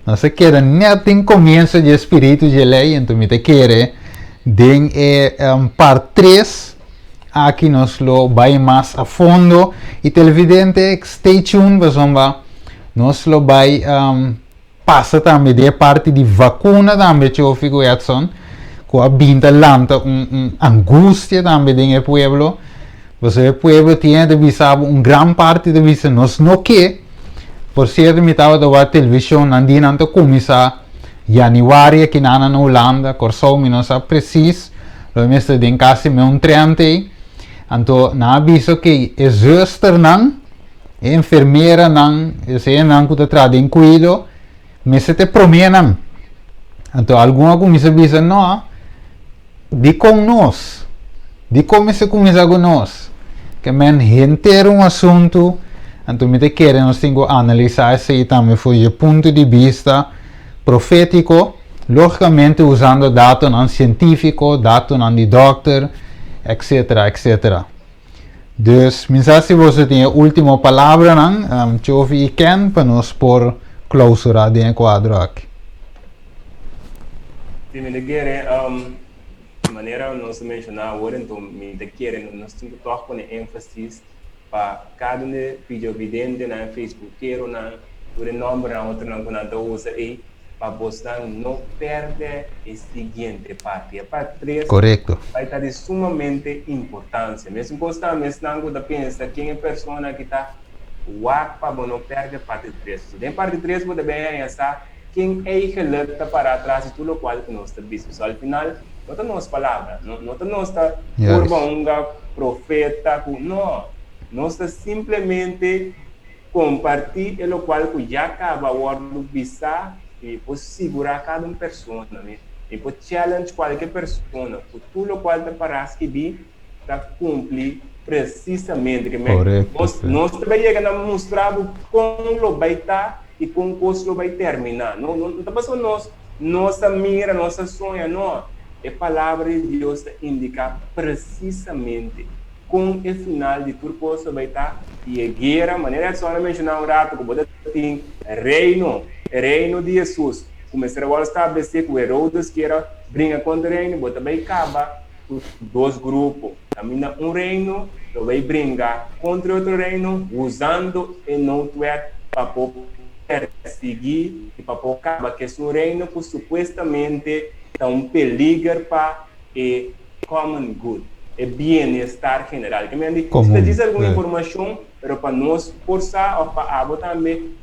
nos a keda nèt den komienso di e spiritu di e lei, enton mi ta kere den e part tres aki nos lo bai mas a fondo. I televidente stay tuned pasobra nos lo bai Pasa tambe di e parti di vacuna tambe Chofi cu Edson cu a bin ta lanta un un angustia tambe den e pueblo pasobra e pueblo tiene ta bisa bo un gran parti ta bisa nos no ke por cierto mi tabata wak television nan di nan ta cuminsa. yanüari akinan na Hulanda, Kòrsou mi no sa presis, lo e mester den kasi me un trènt ei. Anto nan a bisa ku e zùsternan, e enfermeranan, esenan ku ta traha den kuido, mester ta e proménan. Anto algun a kuminsá bisa, No, dikon nos? Dikon mester kuminsá ku nos? Ke men henter un asuntu, anto mi ta kere nos tin ku analisá esei tambe for di e punto di bista profétiko, lógikamente usando datonan sientífiko, datonan di dòkter, etcetera, etcetera. Dus, mi sa si boso tin e último palabranan, Chofi i Ken, pa nos por klausurá den e kuadro aki. Si, mi ta kere, manera nos a menshoná awor, enton mi ta kere nos tin ku tòg pone énfasis pa kada un di videovidentenan, facebookeronan, tur e nòmbernan otronan ku nan ta usa ei, pa bosnan no pèrdè e siguiente parti. E part tres Korekto. bai ta di sumamente importansia. Mesun kos tambe esnan ku ta pensa ken e persona ki ta wak pa bo no pèrdè parti tres. So den parti tres bo ta bin haña sa ken eigenlik ta pará tras di tur lokual ku nos ta bisa. So al final no ta nos palabra, no no ta nos ta purba Juist. hunga profeta ku no. Nos ta simplemente Kompartí e lokual ku ya kaba wòrdu bisá i mi por sigurá kada un persona, mi mi por challenge kualke persona ku tur lokual ta pará skibí ta kumpli presisamente. Ke men Korekto, nos sí. nos ta bai yega na mustra bo kon lo bai ta i kon kos lo bai terminá. No no no ta pasobra nos nos a mira, nos a soña, no. E Palabra di Dios ta indiká presisamente. Kon e final di tur kos lo bai ta i e guera, manera Edson a menshoná un ratu ku bo ta tin reino, e reino di Hesus ku mester a wòrdu stablesé ku Herodes kier a bringa kontra e reino, bo ta bai kaba ku dos grupo. Kaminda un reino lo bai bringa kontra e otro reino usando e noodwet pa por persiguí i pa por kaba ku esun reino ku supuestamente ta un peliger pa e common good, e bienestar general. Ke men di, si ta Komun, djis algun sí. informashon, pero pa nos por sa òf pa abo tambe,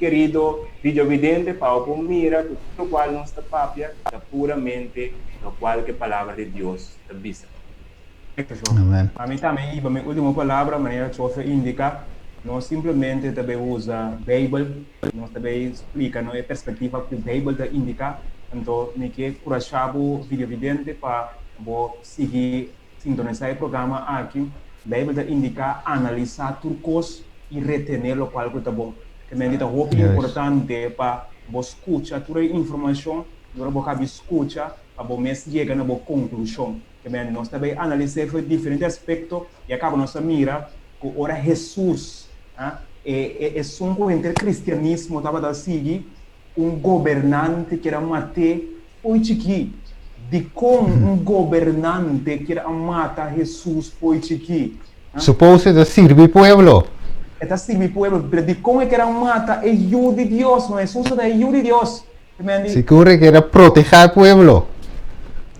kerido videovidente, pa abo por mira ku tur lokual nos ta papia ta puramente lokual ku e Palabra di Dios ta bisa. Perfecto. Amen. Ami tambe hiba mi ultimo palabra, manera Chofe a indica, nos simplemente ta bay usa Bijbel, nos ta bay splica no e perspectiva cu Bijbel ta indica, anto mi ke curasha bo videovidente pa bo sigui sintonisa e programa aki. Bijbel ta indica analisa tur cos y retene locual cu ta bon. Te ta hopi Juist. importante pa bo scucha tur e informacion, y ora bo cabi scucha pa bo mes yega na bo conclusion. Amen. Nos ta bay analis'é for diferente aspecto y a caba nos a mira cu ora Hesus, a, e, e esun cu henter cristianismo tabata sigui, un gobernante kier a mat'é fo'i chikí. Dicon un gobernante kier a mata Hesus fo'i chikí? A? Suppose e ta sirbi pueblo. E ta sirbi pueblo, pero dicon e kier a mata e Yu di Dios? No, Hesus ta e Yu di Dios. Sigur e keda protehá e pueblo.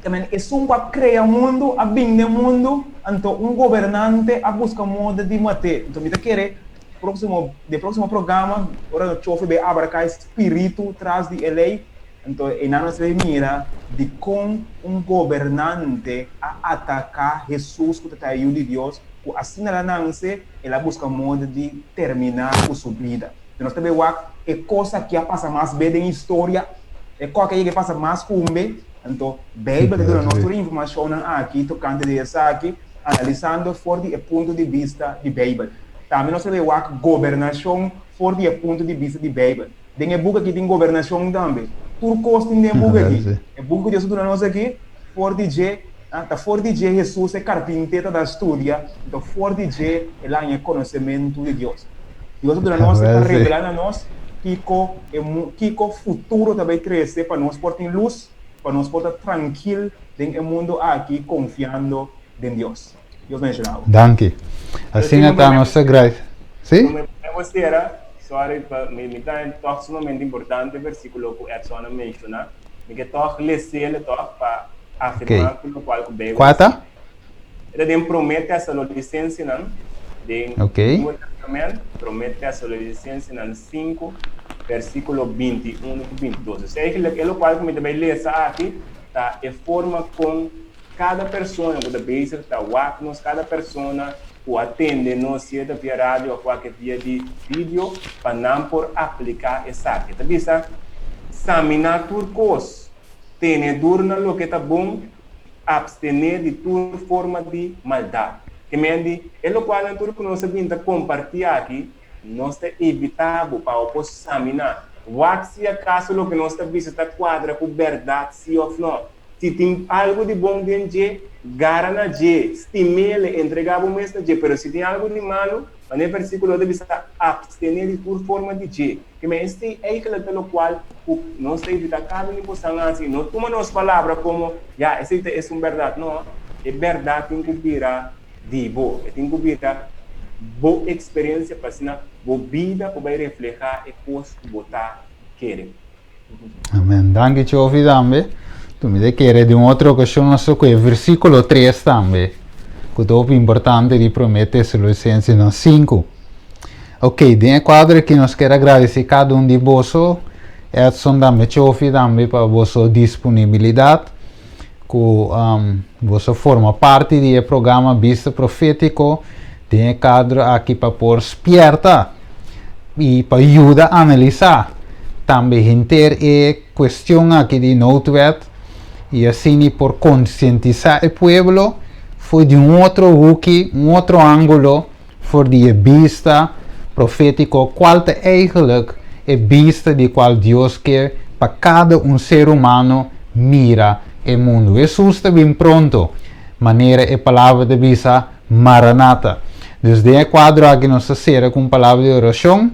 Tamen esun ku a krea mundu a bin den mundu, anto un gobernante a buska moda di mat'é. Anto mi ta kere próksimo, den próksimo programa, ora nos chofe bai abarká e spiritu tras di e lei, anto einan nos bai mira dikon un gobernante a ataká Hesus ku ta ta e Yu di Dios, ku asina el a nanse, el a buska moda di terminá ku su bida. Si nos ta bay wak e cos aki a pasa mas be den historia, e coke a yega pasa mas cu un be, anto Bijbel ta duna nos tur e informacionnan aki tocante di esaki, analisando for di e punto di bista di Bijbel. Tambe nos ta bay wak gobernacion for di e punto di bista di Bijbel. Den e boek aki tin gobernacion tambe. Tur cos tin den e boek aki. E boek cu Dios a duna nos aki, for di dje, ta for di dje Hesus e carpinte ta da studia, anto for di dje el a haña e conocemento di Dios. Dios a duna nos, e ta revelá na nos kiko e kiko futuro ta bai trese pa nos por tin lus, pa nos por ta trankil den e mundu aki konfiando den Dios. Dios bendishoná bo. Danki. Asina ta nos ta grai. Sí? Mi por sera, sorry pa mi mi ta tòg sumamente importante e versíkulo ku Edson a menshoná. Mi ke tòg les'el tòg pa afirmá ku lokual ku Beibel Kua ta? E ta den Promé Tesalonisensenan, den Ok. Nieuwe Testament, Promé Tesalonisensenan 5. versíkulo 21 ku 22. Dus eigenlijk e lokual ku mi ta bai lesa aki ta e forma kon kada persona ku ta bezig ta wak nos, kada persona ku a tende nos sea ta via radio òf wak via di video pa nan por apliká esaki. E ta bisa, Saminá tur kos, tene duru na loke ta bon, abstené di tur forma di maldat. Ke men di, e lokualnan tur ku nos a bin ta kompartí aki, nos ta invitá bo pa bo por saminá. Wak si akaso loke nos ta bisa ta kuadra ku bèrdat sí òf nò. Si tin algu di bon den dje, gara na dje, stim'el, entregá bo mes na dje. Pero si tin algu di malu, manera e versíkulo ta bisa, abstené di tur forma di dje. Ke men esei eigenlijk ta lokual ku nos ta invitá kada un di bosan hasi. No tuma nos palabra komo, ya, esei ta esun bèrdat. No, e bèrdat tin ku bira di bo. E tin ku bira bo eksperensia pa asina bo bida por bai reflehá e kos ku bo ta kere. Amen. Danki Chofi tambe. Tu mi te kere di un otro okashon nos ku e versíkulo 3 tambe, ku ta hopi importante di Promé Tesalonicensenan 5. Ok, den e kuadro aki nos kier agradesé kada un di boso, Edson tambe, Chofi tambe pa boso disponibilidat ku um, boso forma parti di e programa Bista Profétiko den e kadro aki pa por spierta i pa yuda analisá tambe henter e kuestion aki di noodwet i asina por konsientisá e pueblo for di un otro huki, un otro ángulo for di e bista profétiko kual ta eigenlijk e bista di kual Dios ke pa kada un ser humano mira e mundu. Hesus ta bin pronto, manera e palabra ta bisa, Maranata. Dus den e kuadro aki nos ta sera ku un palabra di orashon.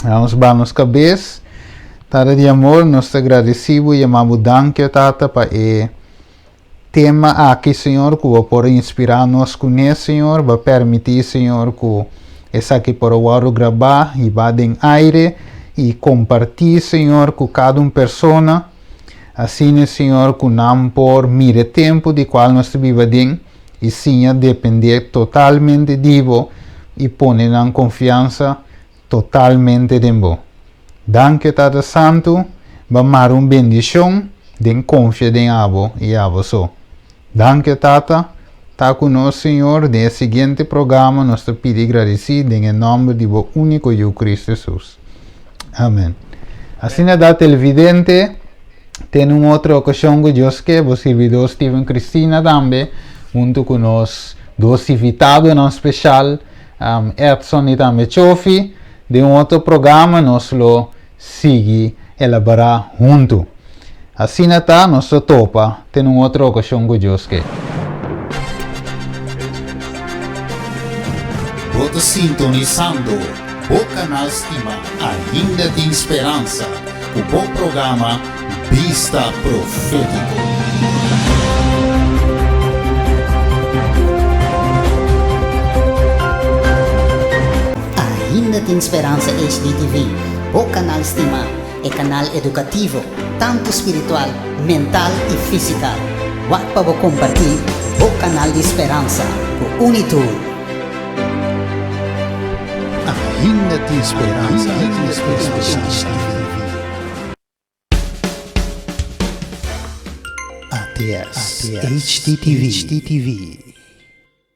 Nos baha nos kabes. Tata di amor, nos ta gradisí bo i yama bo danki, o Tata, pa e tema aki, Señor, ku bo por inspirá nos kuné, Señor. Bo a permití, Señor, ku esaki por a wòrdu grabá, hibá den aire i kompartí, Señor, ku kada un persona. Asina, Señor, ku nan por mira e tempu di kual nos ta biba den i siña dependé totalmente di bo i pone nan konfiansa totalmente den bo. Danki Tata Santu, ba mara un bendishon den konfia den abo i abo so. Danki Tata, ta ku nos Señor den e siguiente programa nos ta pidi gradisí den e nòmber di bo úniko Yu Cristo Jesus. Amen. Asina da televidente, te un otro okashon ku Dios ke, bo sirbidor Steven Cristina tambe, huntu ku nos dos invitadonan speshal, Edson i tambe Chofi. Den un otro programa nos lo sigui elaborá huntu. Asina ta, nos ta topa te un otro okashon ku Dios ke. Bo ta sintonisando bo kanal stima Ainda Tin Speransa ku bo programa Bista Profétiko. Ainda tin speransa HDTV, bo kanal stimá, e kanal edukativo, tantu spiritual, mental i fisikal. Wak pa bo kompartí bo kanal di speransa ku un i tur. Ainda tin speransa HDTV. ATS HDTV.